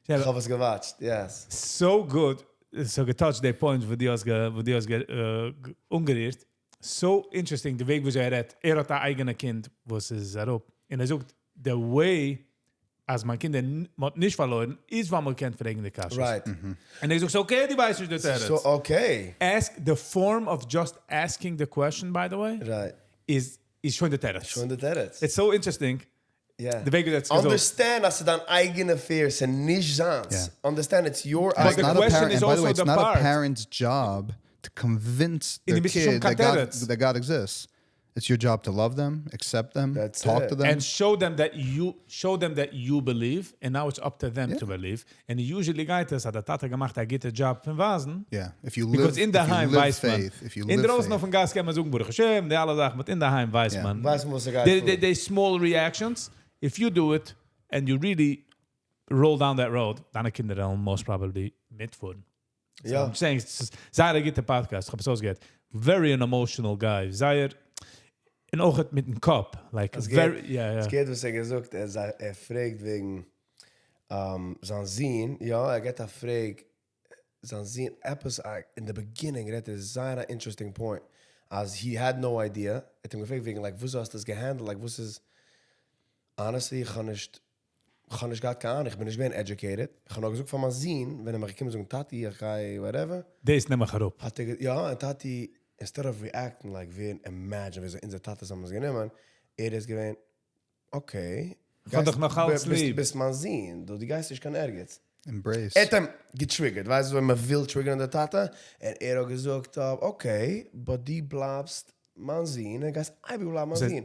איך האב עס גע watch ט, yes. So good. So גע touch ט די point, וואו דו האסט גע, וואו דו האסט גע, אנגערירט. So interesting, די וועג, ווי ער רעדט. ער האט א אייגענע קינד, וואס איז אראפ. און ער זאגט, the way, אז מיין קינד האט נישט פארלוירן, איז ווייל מען קען פרעגן די קשיות. און ער זאגט, okay, דו ווייסט נישט די תירוץ. So, okay. Ask the form of just asking the question, by the way, is שוין די תירוץ. שוין די תירוץ. It's so interesting. די וועג, ווי דאס געזאגט. Understand, אז ס'איז דיין אייגענע fear, ס'איז נישט זיינס. Understand, it's your And it's the not a question parent, is and by the also way, it's the not part. a parent's job to convince In their the mission kid that God, Kateretz. that God exists. It's your job to love them, accept them, That's talk it. to them. And show them that you show them that you believe and now it's up to them Yeah. to believe. And usually גייט עס, האט דער טאטע געמאכט א גוטע job פון ווייזן. yeah. If you live, Because אין if דער you היים live ווייסט מען. faith, if you אין live דרויסן faith, אויפן גאס קען מען זאגן, ברוך השם, די אלע זאכן, but אין דער היים ווייסט Yeah. מען. ווייסט מען, וואס עס גייט The, פאר. the small reactions, if you do it and you really roll down that road, דיינע קינדער וועלן most probably מיטפארן. So יא. I'm saying, ס'איז זייער א גוטע podcast, איך האב עס אויסגעהערט. Very an emotional guy. זייער, און אויך מיטן קאפ. Like, עס very, גייט, yeah, עס yeah. גייט, וואס ער געזאגט, ער, זא- ער פרעגט וועגן זיין זון, יא, ער גיט א פרעג, זיין זון, עפעס, in the beginning, רעדט ער זייער א interesting point, אז he had no idea, ער האט אים געפרעגט וועגן, like, וואס האסטו עס גע handled, like, וואס איז, honestly, איך האב נישט, איך האב נישט געהאט קיין אהנונג, איך בין נישט געווען educated. איך האב נאר געזאגט פאר מיין זון, ווען ער מיך געקומען זאגן, טאטי, איך גיי, whatever, דאס נעם איך אראפ. האט ער, גע- יא, און טאטי, instead of reacting like, ווען, imagine, ווי אזוי אונזערע טאטעס האבן עס גענומען, ער איז געווען, okay, איך האב דיך נאך אלץ ביסט, ליב. ביסט מיין זון, דו, דו גייסט נישט קיין ערגעץ. embrace. ער האט אים גע triggered, ווייסטו, ווען מען וויל trigger ן דער טאטע, און ער האט געזאגט, okay, but דו בלייבסט מיין זון, און גייסט אייביג בלייבן מיין זון.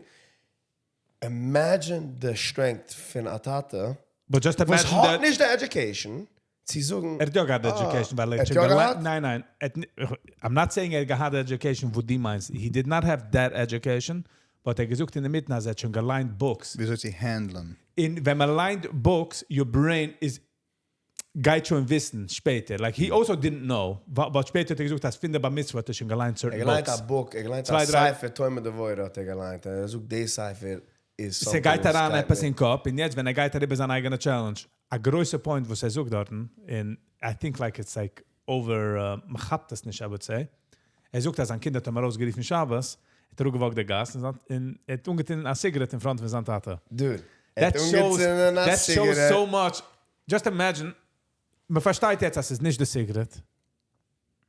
Imagine the strength פון א טאטע, But just וואס imagine האט that... נישט די education, צו זאגן, ער האט יא געהאט education, ווייל ער ער האט שוין יא געלע- געהאט? ניין, ניין. ער האט ני- I'm not saying ער האט געהאט education, וואס דו מיינסט. He did not have that education, but ער האט געזאגט אין דער מיטן, אז ער האט שוין געליינט books. ווי אזוי צו handle ן? אין, ווען מען ליינט books, your brain is גייט שוין וויסן שפעטער. Like, he also didn't know. But שפעטער האט ער געזאגט, אז פון די בר מצוה האט ער שוין געליינט certain ער געליינט books. א book, ער געליינט א צוויי, דריי. ספר, תומר דבורה האט ער געליינט. ער זאגט, דער ספר איז עס גייט וואס אריין גייט עפעס מיט. אין קאפ, און יעצט, ווען ער גייט אריבער זיין אייגענע challenge, א גרויסע point, וואס ער זאגט דארטן, און I think like it's like over, מען כאפט עס נישט, I would say. ער זאגט, אז זיין קינד האט אים ארויסגערופן שבת, ער האט אראפגע walked די גאס, און זאגט- און ער האט אנגעצינדן א cigarette in front פון זיין טאטע. Dude, ער האט That shows, אנגעצינדן א that shows cigarette. so much. Just imagine, מען פארשטייט יעצט, אז עס איז נישט די cigarette.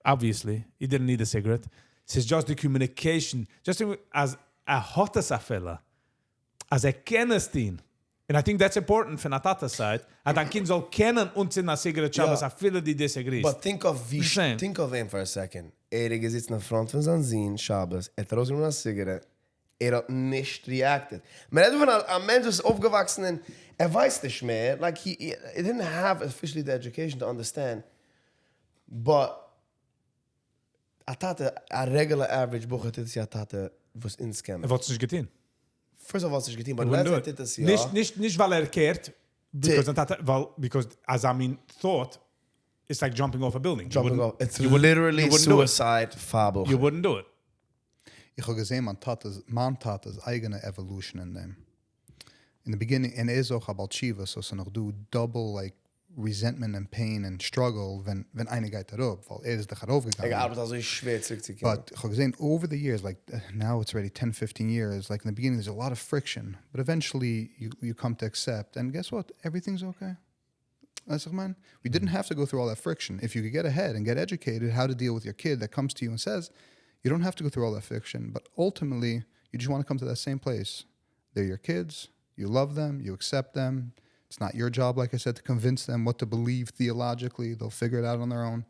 Obviously, he didn't need a cigarette. ס'איז just the communication. Just אז ער האט עס אפילו. אז ער קען עס טון. And I think that's important פון א טאטע side, אז דיין קינד זאל קענען אנצינדן א cigarette שבת, יא. אפילו דו disagree סט. But think of ווי, Same. think of him for a second. ער איז געזיצן אין front פון זיין זון, שבת, ער האט ארויסגענומען א cigarette, ער האט נישט reacted. מען רעדט פון א, א מענטש, וואס איז אויפגעוואקסן און ער ווייסט נישט מער, like he didn't have officially the education to understand. But א טאטע, א regular average בחור טוט עס יא א טאטע, וואס אונז קענען. ער וואלט עס נישט געטון. First of all, האט עס נישט געטון, but He wouldn't let's do say it. טוט עס יא. נישט, נישט, נישט ווייל ער care ט, because זיין טאטע, ווייל, because as I mean thought, it's like jumping off a building. You Jumping wouldn't- off. It's you wouldn't- literally you wouldn't do it. suicide פאר You wouldn't do it. איך האב געזען, מיין טאטע'ס, מיין טאטע'ס אייגענע evolution אין דעם. In the beginning, און ער איז אויך א בעל תשובה, so ס'איז נאך דא double like resentment and pain and struggle, ווען, ווען איינער גייט אראפ, ווייל ער איז דאך ער ארויפגעגאנגען. געארבעט אזוי שווער צוריקצוקומען. But איך האב געזען, over the years, like now it's already 10, 15 years, like in the beginning there's a lot of friction, but eventually you come to accept, and guess what? Everything's okay. ווייסט וואס איך מיין? We didn't have to go through all that friction. If you could get ahead and get educated how to deal with your kid that comes to you and says, you don't have to go through all that friction, but ultimately, you just want to come to that same place. They're your kids, you love them, you accept them. It's not your job, like I said, to convince them what to believe theologically. They'll figure it out on their own,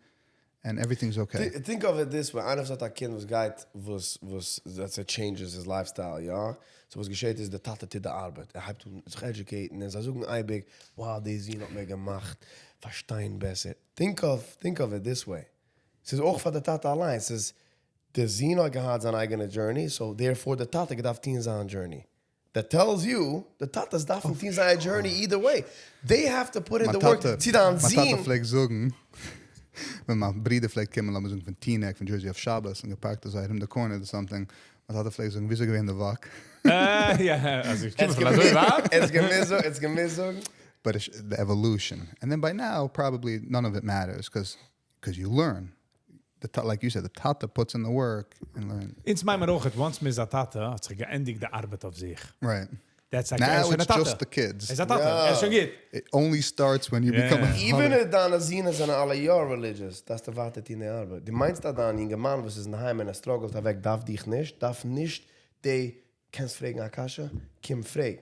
and everything's okay. Think of it this way. איינער וואס האט א קינד, וואס גייט, וואס, וואס, that it changes his lifestyle, יא? So וואס געשעט איז, דער טאטע טוט די ארבעט. ער הייבט אן זיך educate ן, און זיי זאגן אייביג, wow, דער זון האט מיר געמאכט, פארשטיין בעסער. Think of it this way. ס'איז אויך פאר דער טאטע אליין. ס'איז, דער זון האט געהאט זיין אייגענע journey, so therefore דער טאטע געדארפט טון זיין journey. That tells you, the טאטעס דארפן טון זיין journey either way. They have to put in מיין the work. טאטע, צו דיין מיין טאטע זון. פלעגט זאגן, ווען מיין ברודער פלעגט קומען, לאמיר זאגן, פון Teaneck, פון Jersey אויף שבת, און גע park ט אזוי ארום the corner or something. מיין טאטע פלעגט זאגן, ווי אזוי געווען די walk? יא, אלזא איך קום פון אזוי ווייט. עס געמוזט זאגן, עס געמוזט זאגן. But it's the evolution. And then by now, probably none of it matters because you learn. The like you said, the טאטע puts in the work and learn. אונז מיינען מיר אויך, once מ'איז א טאטע, האט זיך געענדיגט די ארבעט אויף זיך. Right. That's like, Now ער איז שוין it's א טאטע. just the kids. ער איז א טאטע, יא. ער איז שוין גוט. It only starts when you become a Even father. if דיינע זין זענען אלע יא religious, דארפסטו ווייטער טון די ארבעט. דו מיינסט, אז דיין יונגערמאן, וואס איז אין דער היים און ער struggle ט אוועק, דארף דיך נישט, דארף נישט, די, קענסט פרעגן א קשיא? קום פרעג.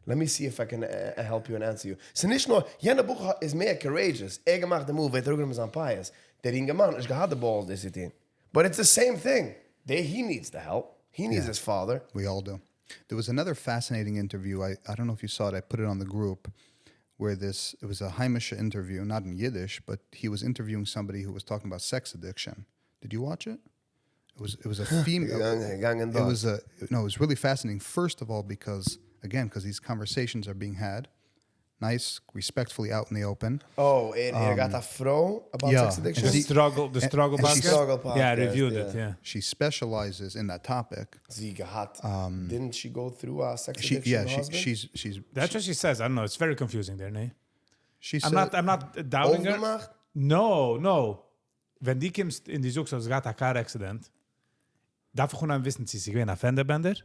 Let me see if I can help you and answer you. ס'איז נישט נאר, יענער בחור איז מער courageous. ער געמאכט דעם move, ער האט אראפגענומען זיין פיאות. דער יונגערמאן, נישט געהאט די balls, דאס צו טון. But it's the same thing. They, he needs the help. He needs his father. We all do. There was another fascinating interview. I, I don't know if you saw it. I put it on the group where this, it was a היימישע interview, not in Yiddish, but he was interviewing somebody who was talking about sex addiction. Did you watch it? It was a female. געגאנגען It דארט. was a no. It was really fascinating. First of all, because again, because these conversations are being had, nice, respectfully out in the open. Oh, ער, ער געהאט א פרוי about Yeah. sex addiction? The And struggle, the struggle and she- podcast. Struggle Yeah, I podcast, reviewed yeah. it, yeah. She specializes in that topic. זי געהאט, didn't she go through a sex She addiction yeah, she, husband? she's That's what she says. I don't know. It's very confusing there, ניין? she I'm said not, I'm not doubting her. אויפגעמאכט? No, no. ווען דו קומסט און דו זאגסט, אז געהאט א car accident, דארף איך שוין וויסן, צי ס'איז געווען א fender bender,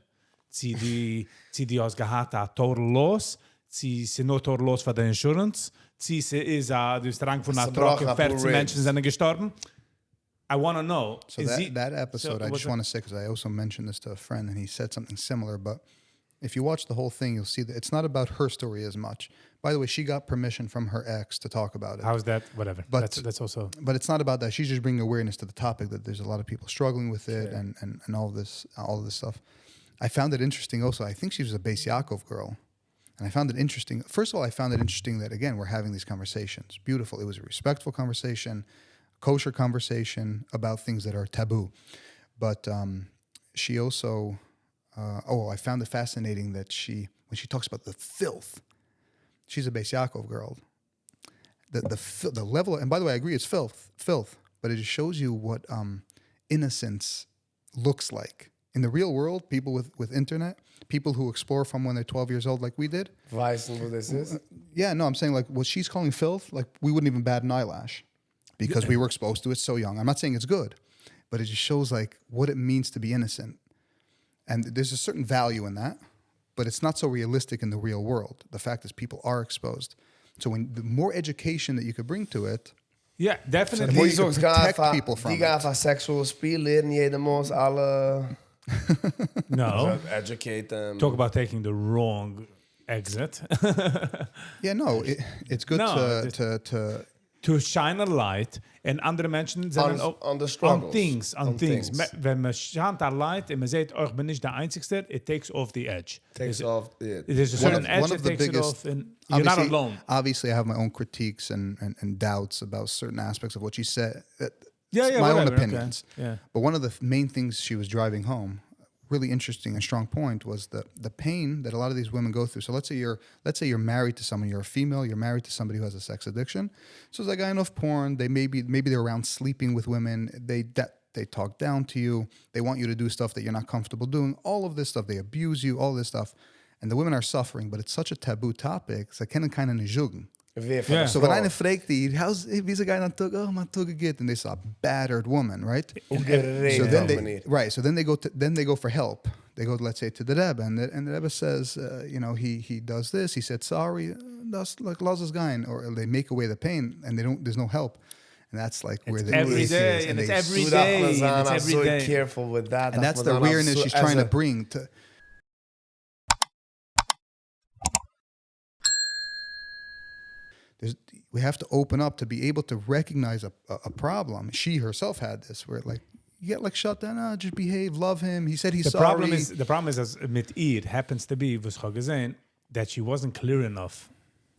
צי דו, צי דו האסט געהאט א total loss, צי ס'איז נאר total loss פאר די insurance, צי ס'איז א, דו ביסט אריינגעפארן א truck צעבראכן און א פאר 14 ribs. מענטשן זענען געשטארבן. I want to know. So Is that, he- that episode, so I was just it- want to say because I also mentioned this to a friend and he said something similar. But if you watch the whole thing, you'll see that it's not about her story as much. By the way, she got permission from her ex to talk about it. How's that? Whatever. That's also. But it's not about that. She's just bringing awareness to the topic that there's a lot of people struggling with it and all of this stuff. I found it interesting also. I think she was a Beis Yaakov girl. And I found it interesting. First of all, I found it interesting that, again, we're having these conversations. Beautiful. It was a respectful conversation, kosher conversation about things that are taboo. But she also, oh, I found it fascinating that she, when she talks about the filth, she's a Beis Yaakov girl. The level, and by the way, I agree, it's filth, filth, but it just shows you what innocence looks like. In the real world, people with internet, people who explore from when they're 12 years old, like we did. ווייסן, וואס דאס איז? Yeah, no, I'm saying like what she's calling filth, like we wouldn't even bat an eyelash because we were exposed to it so young. I'm not saying it's good, but it just shows like what it means to be innocent. And there's a certain value in that, but it's not so realistic in the real world. The fact is people are exposed. So when the more education that you could bring to it, Yeah, definitely. more you Die could זאגסט, protect people from די it. גייען פאר sexual שפיל, לערנען יעדער מוז אלע No. Educate them. Talk about taking the wrong exit. Yeah, no, it's good No, to, to to shine a light און אנדערע מענטשן זענען On the struggles. On things, on On things. things. ווען מען שיינט א light און מען זעט, oh, איך בין נישט דער איינציגסטער, it takes off the edge. Takes There's, off, yeah. There's a One certain edge one that of the takes it biggest- off and you're not obviously- alone. Obviously, I have my own critiques and doubts about certain aspects of what she said. Yeah, my own whatever, okay. opinions. Yeah. But one of the main things she was driving home, really interesting and strong point, was the pain that a lot of these women go through. So let's say you're married to someone, you're a female, you're married to somebody who has a sex addiction. So it's like I enough porn. They maybe they're around sleeping with women. They talk down to you. They want you to do stuff that you're not comfortable doing. All of this stuff. They abuse you. All this stuff. And the women are suffering, but it's such a taboo topic. זיי קענען קיינעם נישט זאגן. ווער פון Yeah. די So ווען פרוי. איינער פרעגט די, how's, ווי איז געגאנגען דיין טאג? Oh, מיין טאג גוט. And they saw a battered woman, right? גערעדט So then האבן they, מיר. right. So then they go to, then they go for help. They go, let's say, to the Rebbe, and the Rebbe says, he does this. He said sorry. דאס like לאז עס גיין, or they make away the pain, and they don't. There's no help, and that's like where the every issue day, is, and it's they every דו day, דארף מען and זיין it's every so day. careful with that. And that's דארף the מען זיין awareness so she's trying as to a- bring to. There's, we have to open up to be able to recognize a problem. She herself had this, where like you get like shut down. Oh, just behave, love him. He said he's The sorry. problem is, אז מיט איר happens to be, וואס איך האב געזען, that she wasn't clear enough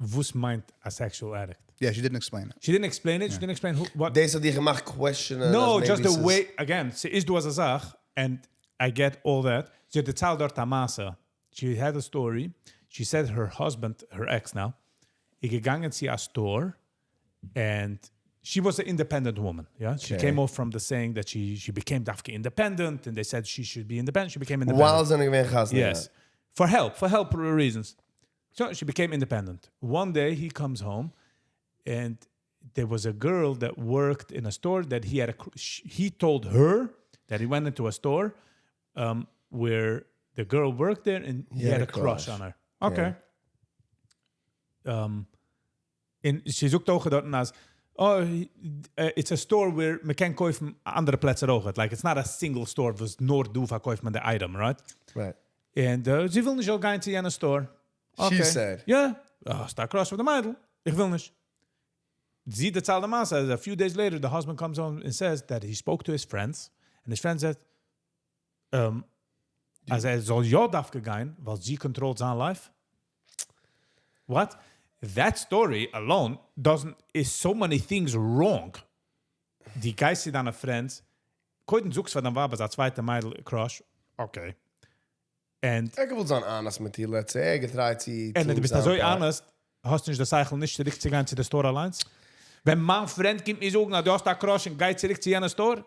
וואס מיינט a sexual addict. Yeah, she didn't explain it. She didn't explain it. She didn't explain who, what. דאס האט דיך געמאכט questionen. No, אז just maybe the ס'איז- way, again, ס'איז דא אזא זאך, and I get all that. זי האט דערציילט דארט א מעשה. She had a story. She said her husband, her ex now, איז געגאנגען צו א store, and she was an independent woman. Yeah, she Okay. came off from the saying that she became דווקא independent, and they said she should be independent. She became independent. While זענען געווען חתונה. Yes. For help reasons. So she became independent. One day he comes home and there was a girl that worked in a store that he had a, he told her that he went into a store where the girl worked there and he had a crush on her. Okay. און זי זאגט אויך דארט אז, oh, it's a store where מען קען קויפן אנדערע פלעצער אויך. Like, it's not a single store, וואס נאר דא פארקויפט מען the item, right? Right. און זי וויל נישט אויך גיין צו יענע store. She said. Yeah. Oh, האסט א crush אויף די מיידל. איך וויל נישט. זי דערציילט די מעשה, a few days later, the husband comes home and says that he spoke to his friends, and his friend said, אז ער זאל יא דווקא גיין, ווייל זי control ט זיין life? What? That story alone doesn't is so many things wrong. דו גייסט צו דיינע friends, קודם זאגסט פאר דיין ווייב אז א צווייטע מיידל crush, okay. And ער געוואלט זיין honest מיט איר, let's say, ער גע try ט צו און טון דו ביסט זיין אזוי part. honest, האסט נישט די שכל נישט צוריק צו גיין צו די store אליינס? ווען מיין friend קומט מיר זאגן, אז דו האסט א crush און גיי צוריק צו יענע store?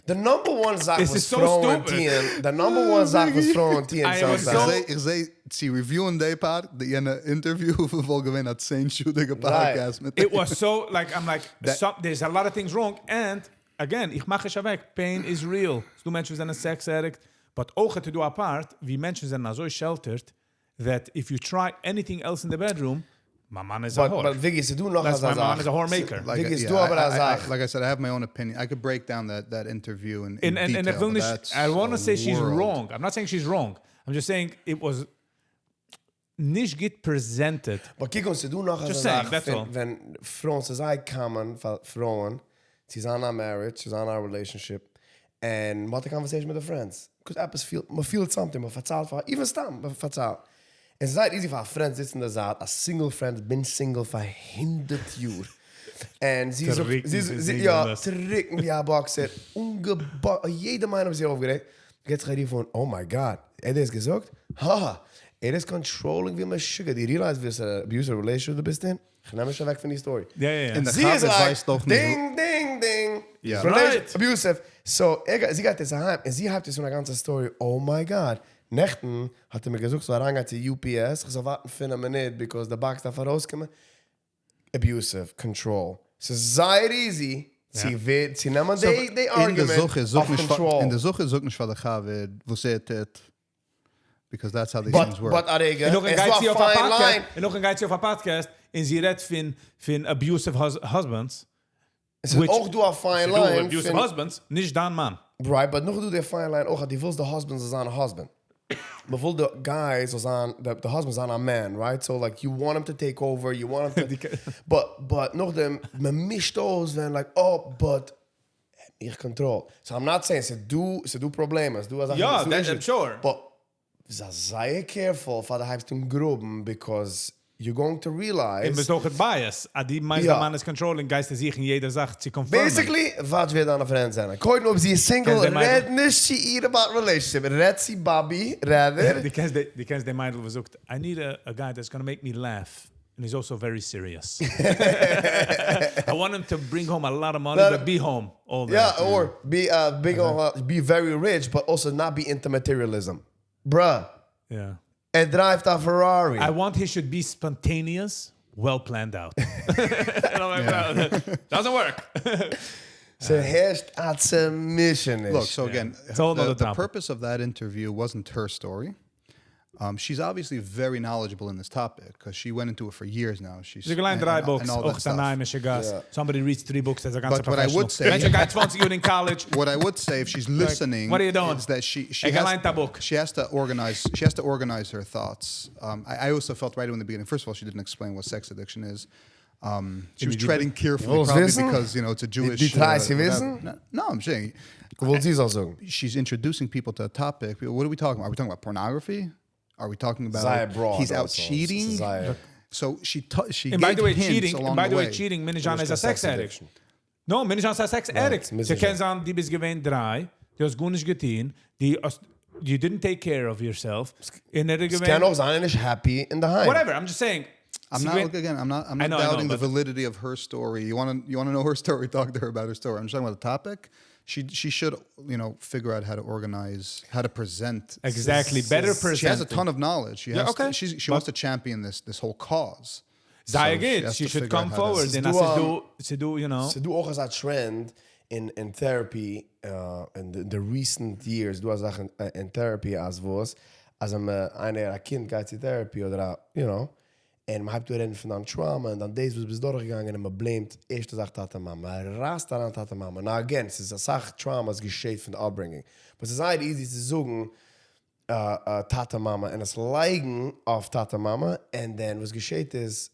The number one זאך This וואס is so פרויען stupid. טוען, the number one זאך וואס פרויען טוען I was sometimes. so- איך זע, איך זע, צו review ען די part, די יענע interview, וואלט געווען א 10 שעה'דיגע podcast מיט It was so, like, I'm like, That- there's a lot of things wrong. And, again, איך מאך עס אוועק, pain is real. ס'דא מענטשן זענען sex addict, but אויך האט דא א part, ווי מענטשן זענען אזוי sheltered, that if you try anything else in the bedroom, my man is a But, whore. but Viggy, ס'דא נאך That's א my man זאך. is a whore maker. Like, Viggy, yeah, ס'דא אבער א זאך. Like I said, I have my own opinion. I could break down that interview in And detail, איך וויל but נישט, that's I want to a say she's world. wrong. I'm not saying she's wrong. I'm just saying it was נישט גוט presented. But קוק אן, ס'דא נאך Just א saying, זאך, that's ווען, all. ווען פרויען, ס'איז זייער common פאר פרויען, צו זיין אין א marriage, צו זיין אין א relationship, and מ'האט א conversation מיט די friends. Because עפעס feel, מען feel something, מען פארציילט פאר, even סתם, מען פארציילט. עס איז זייער easy פאר א friend זיצט אין דער זייט, א single friend, been single פאר 100 יאר. And זי זאגט, טרוקן זי, ווי זי, יא, single טרוקן ווי א boxer, אנגעבא, יעדער מיינונג זי אויפגערעגט. גייט זיך ארוף און, oh my God, ער האט דאס געזאגט? הא, ער איז controlling ווי משוגע. דו realize ווי אן abusive relationship דו ביסט אין? איך נעם נישט אוועק פון די story. Yeah. אין די זי איז חבר like, ווייסט דאך נישט. ding, ding, ding. Yeah. Relation- Right. Abusive. So, ער, זי גייט יעצט אהיים און זי הייבט יעצט אן א גאנצע story. Oh my God. נעכטן האט ער מיר געזאגט, זאל אריינגיין צו UPS, איך זאל ווארטן 5 מינוט, because the box דארף ארויסקומען. Abusive, control. ס'איז זייער easy צו ווער- צו נעמען די, די אין די argument זאך איז, זאג אויף נישט פאר- control. אין די זאך איז, זאג נישט פאר די חבר, וואס ער טוט. Because that's how these But, things work. but א רגע, און נאך עס גייט איז זי דא אויף א א fine podcast, line. און נאך גייט זי אויף א podcast, און זי רעדט פון, פון abusive husbands. עס איז Which- אויך דא א fine ס'דא line. abusive פון- husbands, נישט דיין מאן. Right, but נאך דא די fine line אויך, דו ווילסט די husband זאל זיין א husband. מען וויל די guy זאל זיין, the husband זאל זיין א man, right? So like you want him to take over, you want him to but נאכדעם, מען מישט אויס ווען like, oh, but איך control. So I'm not saying, ס'דא, ס'דא פראבלעמען, ס'דא זאכן, Ja, ס'דא that- issues. I'm sure. But זיי זייער careful, פאר דו הייבסט אן גראבן, because you're going to און realize ביסט אויך biased. אז דו מיינסט, Ja. דער מאן איז controlling, גייסטו זיך אין יעדער זאך צו confirm ען. Basically, וואס וועט דיינע friends זיין? קודם אויב זי איז single, קענסט די מיידל- רעד נישט צו איר about relationship. רעד צו Bobby, rather. דו קענסט די, דו קענסט די מיידל, וואס זאגט, I need a guy that's gonna make me laugh. And he's also very serious. I want him to bring home a lot of money, No, but be home all day. Yeah, or be big on, be very rich, but also not be into materialism. Bruh, Yeah. ער drive ט א Ferrari. I want he should be spontaneous, well planned out. And I'm like, well, doesn't work. ס'הערשט א צעמישעניש. Look, so again, It's a whole nother the topic. purpose of that interview wasn't her story. She's obviously very knowledgeable in this topic because she went into it for years now. She's זי געליינט דריי books, and all that אויך stuff. א משוגעת. Somebody reads three books as a גאנצע But what I professional. would say- מענטש גייט 20 יאר אין college. What I would say, if she's listening, what are you doing? is that she איך has, געליינט א book. she has to organize. She has to organize her thoughts. I also felt right in the beginning. First of all, she didn't explain what sex addiction is. She was treading carefully, ווילסט probably וויסן? because you know it's a Jewish. די try ס'צו whatever. וויסן? No, I'm saying וויל זי זאל זאגן. she's introducing people to a topic. What are we talking about? Are we talking about pornography? Are we talking about זייער broad he's out also. cheating? זייער. So she And by gave the way, hints cheating, along and by the way, way. cheating, מיינט נישט איז א sex addict. addiction. No, מיינט נישט א sex addict. מיינט זי נישט. קען זיין, דו ביסט געווען דריי, דו האסט גארנישט געטון, דו האסט, you didn't take care of yourself. און ער עס געווען, קען אויך זיין, ער נישט happy אין דער היים. Whatever, I'm just saying. I'm זי not געווען- look, again. I'm not I know, doubting the but- validity of her story. You want to know her story? Talk to her about her story. I'm just talking about the topic. She should figure out how to organize, how to present. Exactly, better She has a presented. ton of knowledge. She Yeah, has okay. To, she But- wants to champion this whole cause. זייער So גוט, has she to should figure out come how to- forward. און דא, אז ס'דא, ס'דא, you know. ס'דא אויך א trend in therapy in the recent years, דא א זאך אין therapy אז וואס, אז איינער, א קינד גייט צו therapy אדער א, און מען הייבט אן רעדן פון דיין trauma און דאן דאס וואס ביסט דורכגעגאנגען און מען blame ט ערשטע זאך טאטע מאמע, מען רייסט אריין טאטע מאמע. Now again, ס'איז א סאך traumas געשעט פון די upbringing. But ס'איז זייער easy צו זאגן טאטע מאמע און עס לייגן אויף טאטע מאמע and then וואס געשעט איז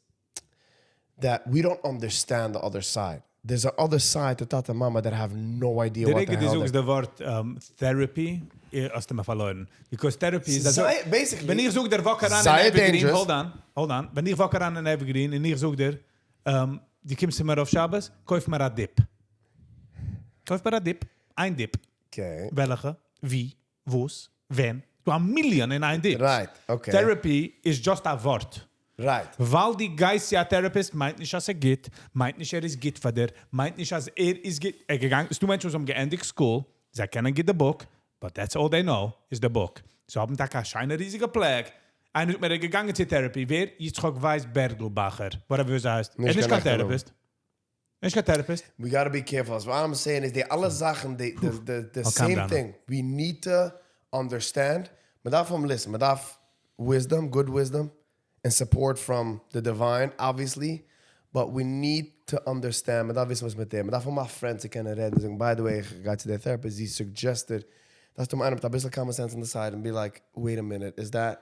that we don't understand the other side. There's a other side to טאטע מאמע that have no idea די what the רגע דו hell זאגסט די ווארט therapy, האסטו מיר פארלוירן. Because therapy איז אזוי. Basically, ווען איך זאג דיר walk אריין זייער אין Evergreen, dangerous. hold on, hold on. ווען איך walk אריין אין Evergreen און איך זאג דיר, דו קומסט צו מיר אויף שבת, קויף מיר א dip. קויף מיר א dip, איין dip. Okay. וועלכע? ווי? וואס? ווען? דא א מיליאן און איין dips. Right, okay. Therapy איז just א ווארט. Right. ווייל דו גייסט צו א therapist, מיינט נישט, אז ער גוט, מיינט נישט, ער איז גוט פאר דיר, מיינט נישט, אז ער איז גוט. ער געגאנגען, ס'דא מענטשן, וואס האבן געענדיגט school, זיי קענען גוט the book, but that's all they know, is the book. זיי האבן טאקע א שיינע ריזיגע plaque. איינער זאגט מיר, ער איז געגאנגען צו therapy. ווער? יצחק ווייס בערגלבאכער. Whatever עס הייסט. ער איז נישט קיין therapist. ער איז נישט קיין therapist. We gotta be careful. So what I'm saying is די אלע זאכן, the I'll calm same down. thing. We need to understand. מען דארף האבן, listen, מען דארף wisdom, good wisdom, and support from the divine, obviously. But we need to understand, מען דארף וויסן וואס מיט דעם. מען דארף האבן א friend צו קענען רעדן. זאגן, by the way, איך גיי צו דער therapist, זי suggested, דארפסטו האבן איינעם מיט א ביסל common sense on the side and be like, wait a minute, is that,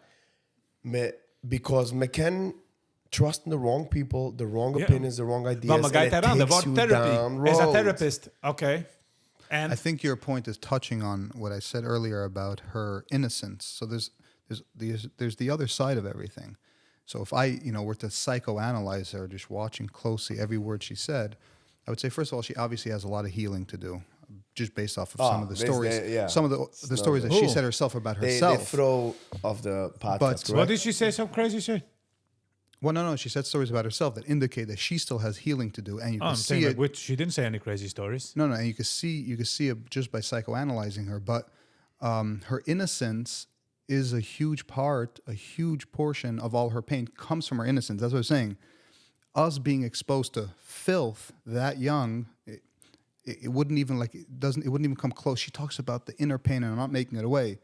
me, because מען קען trust in the wrong people, the wrong opinions, the wrong ideas, ווייל מען גייט and it אריין, the takes ווארט you therapy down איז א roads. therapist. Okay. And I think your point is touching on what I said earlier about her innocence. So there's the other side of everything. So if I were to psychoanalyze her, just watching closely every word she said, I would say, first of all, she obviously has a lot of healing to do, just based off of some of the based stories, yeah. some of the stories that she Who? said herself about They herself. throw off the podcast, But- correct? What did she say? Some crazy shit? Well, no, no. She said stories about herself that indicate that she still has healing to do, and you Oh, can I'm see saying, it. like, which, she didn't say any crazy stories. No, no, and you could see it just by psychoanalyzing her. But her innocence is a huge part, a huge portion of all her pain comes from her innocence. That's what I'm saying. Us being exposed to filth that young, it wouldn't even like it doesn't it wouldn't even come close. She talks about the inner pain, and I'm not making it away,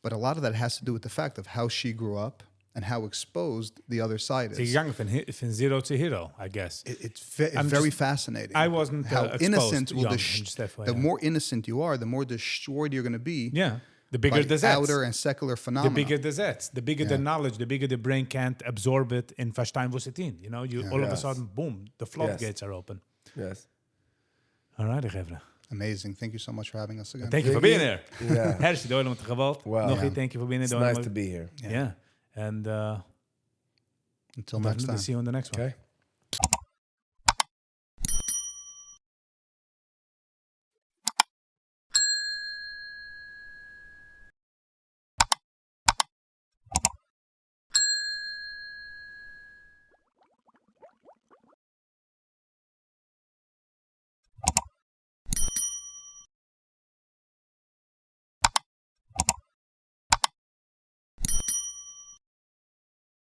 but a lot of that has to do with the fact of how she grew up and how exposed the other side זי is. געגאנגען פון, פון zero to hero, I guess. It's I'm very just- fascinating. I wasn't, how exposed innocent will young, just FYI. the more innocent you are, the more destroyed you're going to be. Yeah. The bigger by the זעץ. outer and secular The phenomena. bigger the זעץ, the bigger the knowledge, the bigger the brain can't absorb it און פארשטיין וואס עס טוט. You know, you all of a Yes. sudden, boom, the floodgates are open. Yes. All right, חברה. Amazing. Thank you so much for having us again. Thank you for being here. Yeah. הערשי, די עולם האט געוואלט. Wow. Nochi, Yeah. thank you for being here. It's די עולם nice האט- to be here. Yeah. And Until next definitely time. see you on the next one. Okay.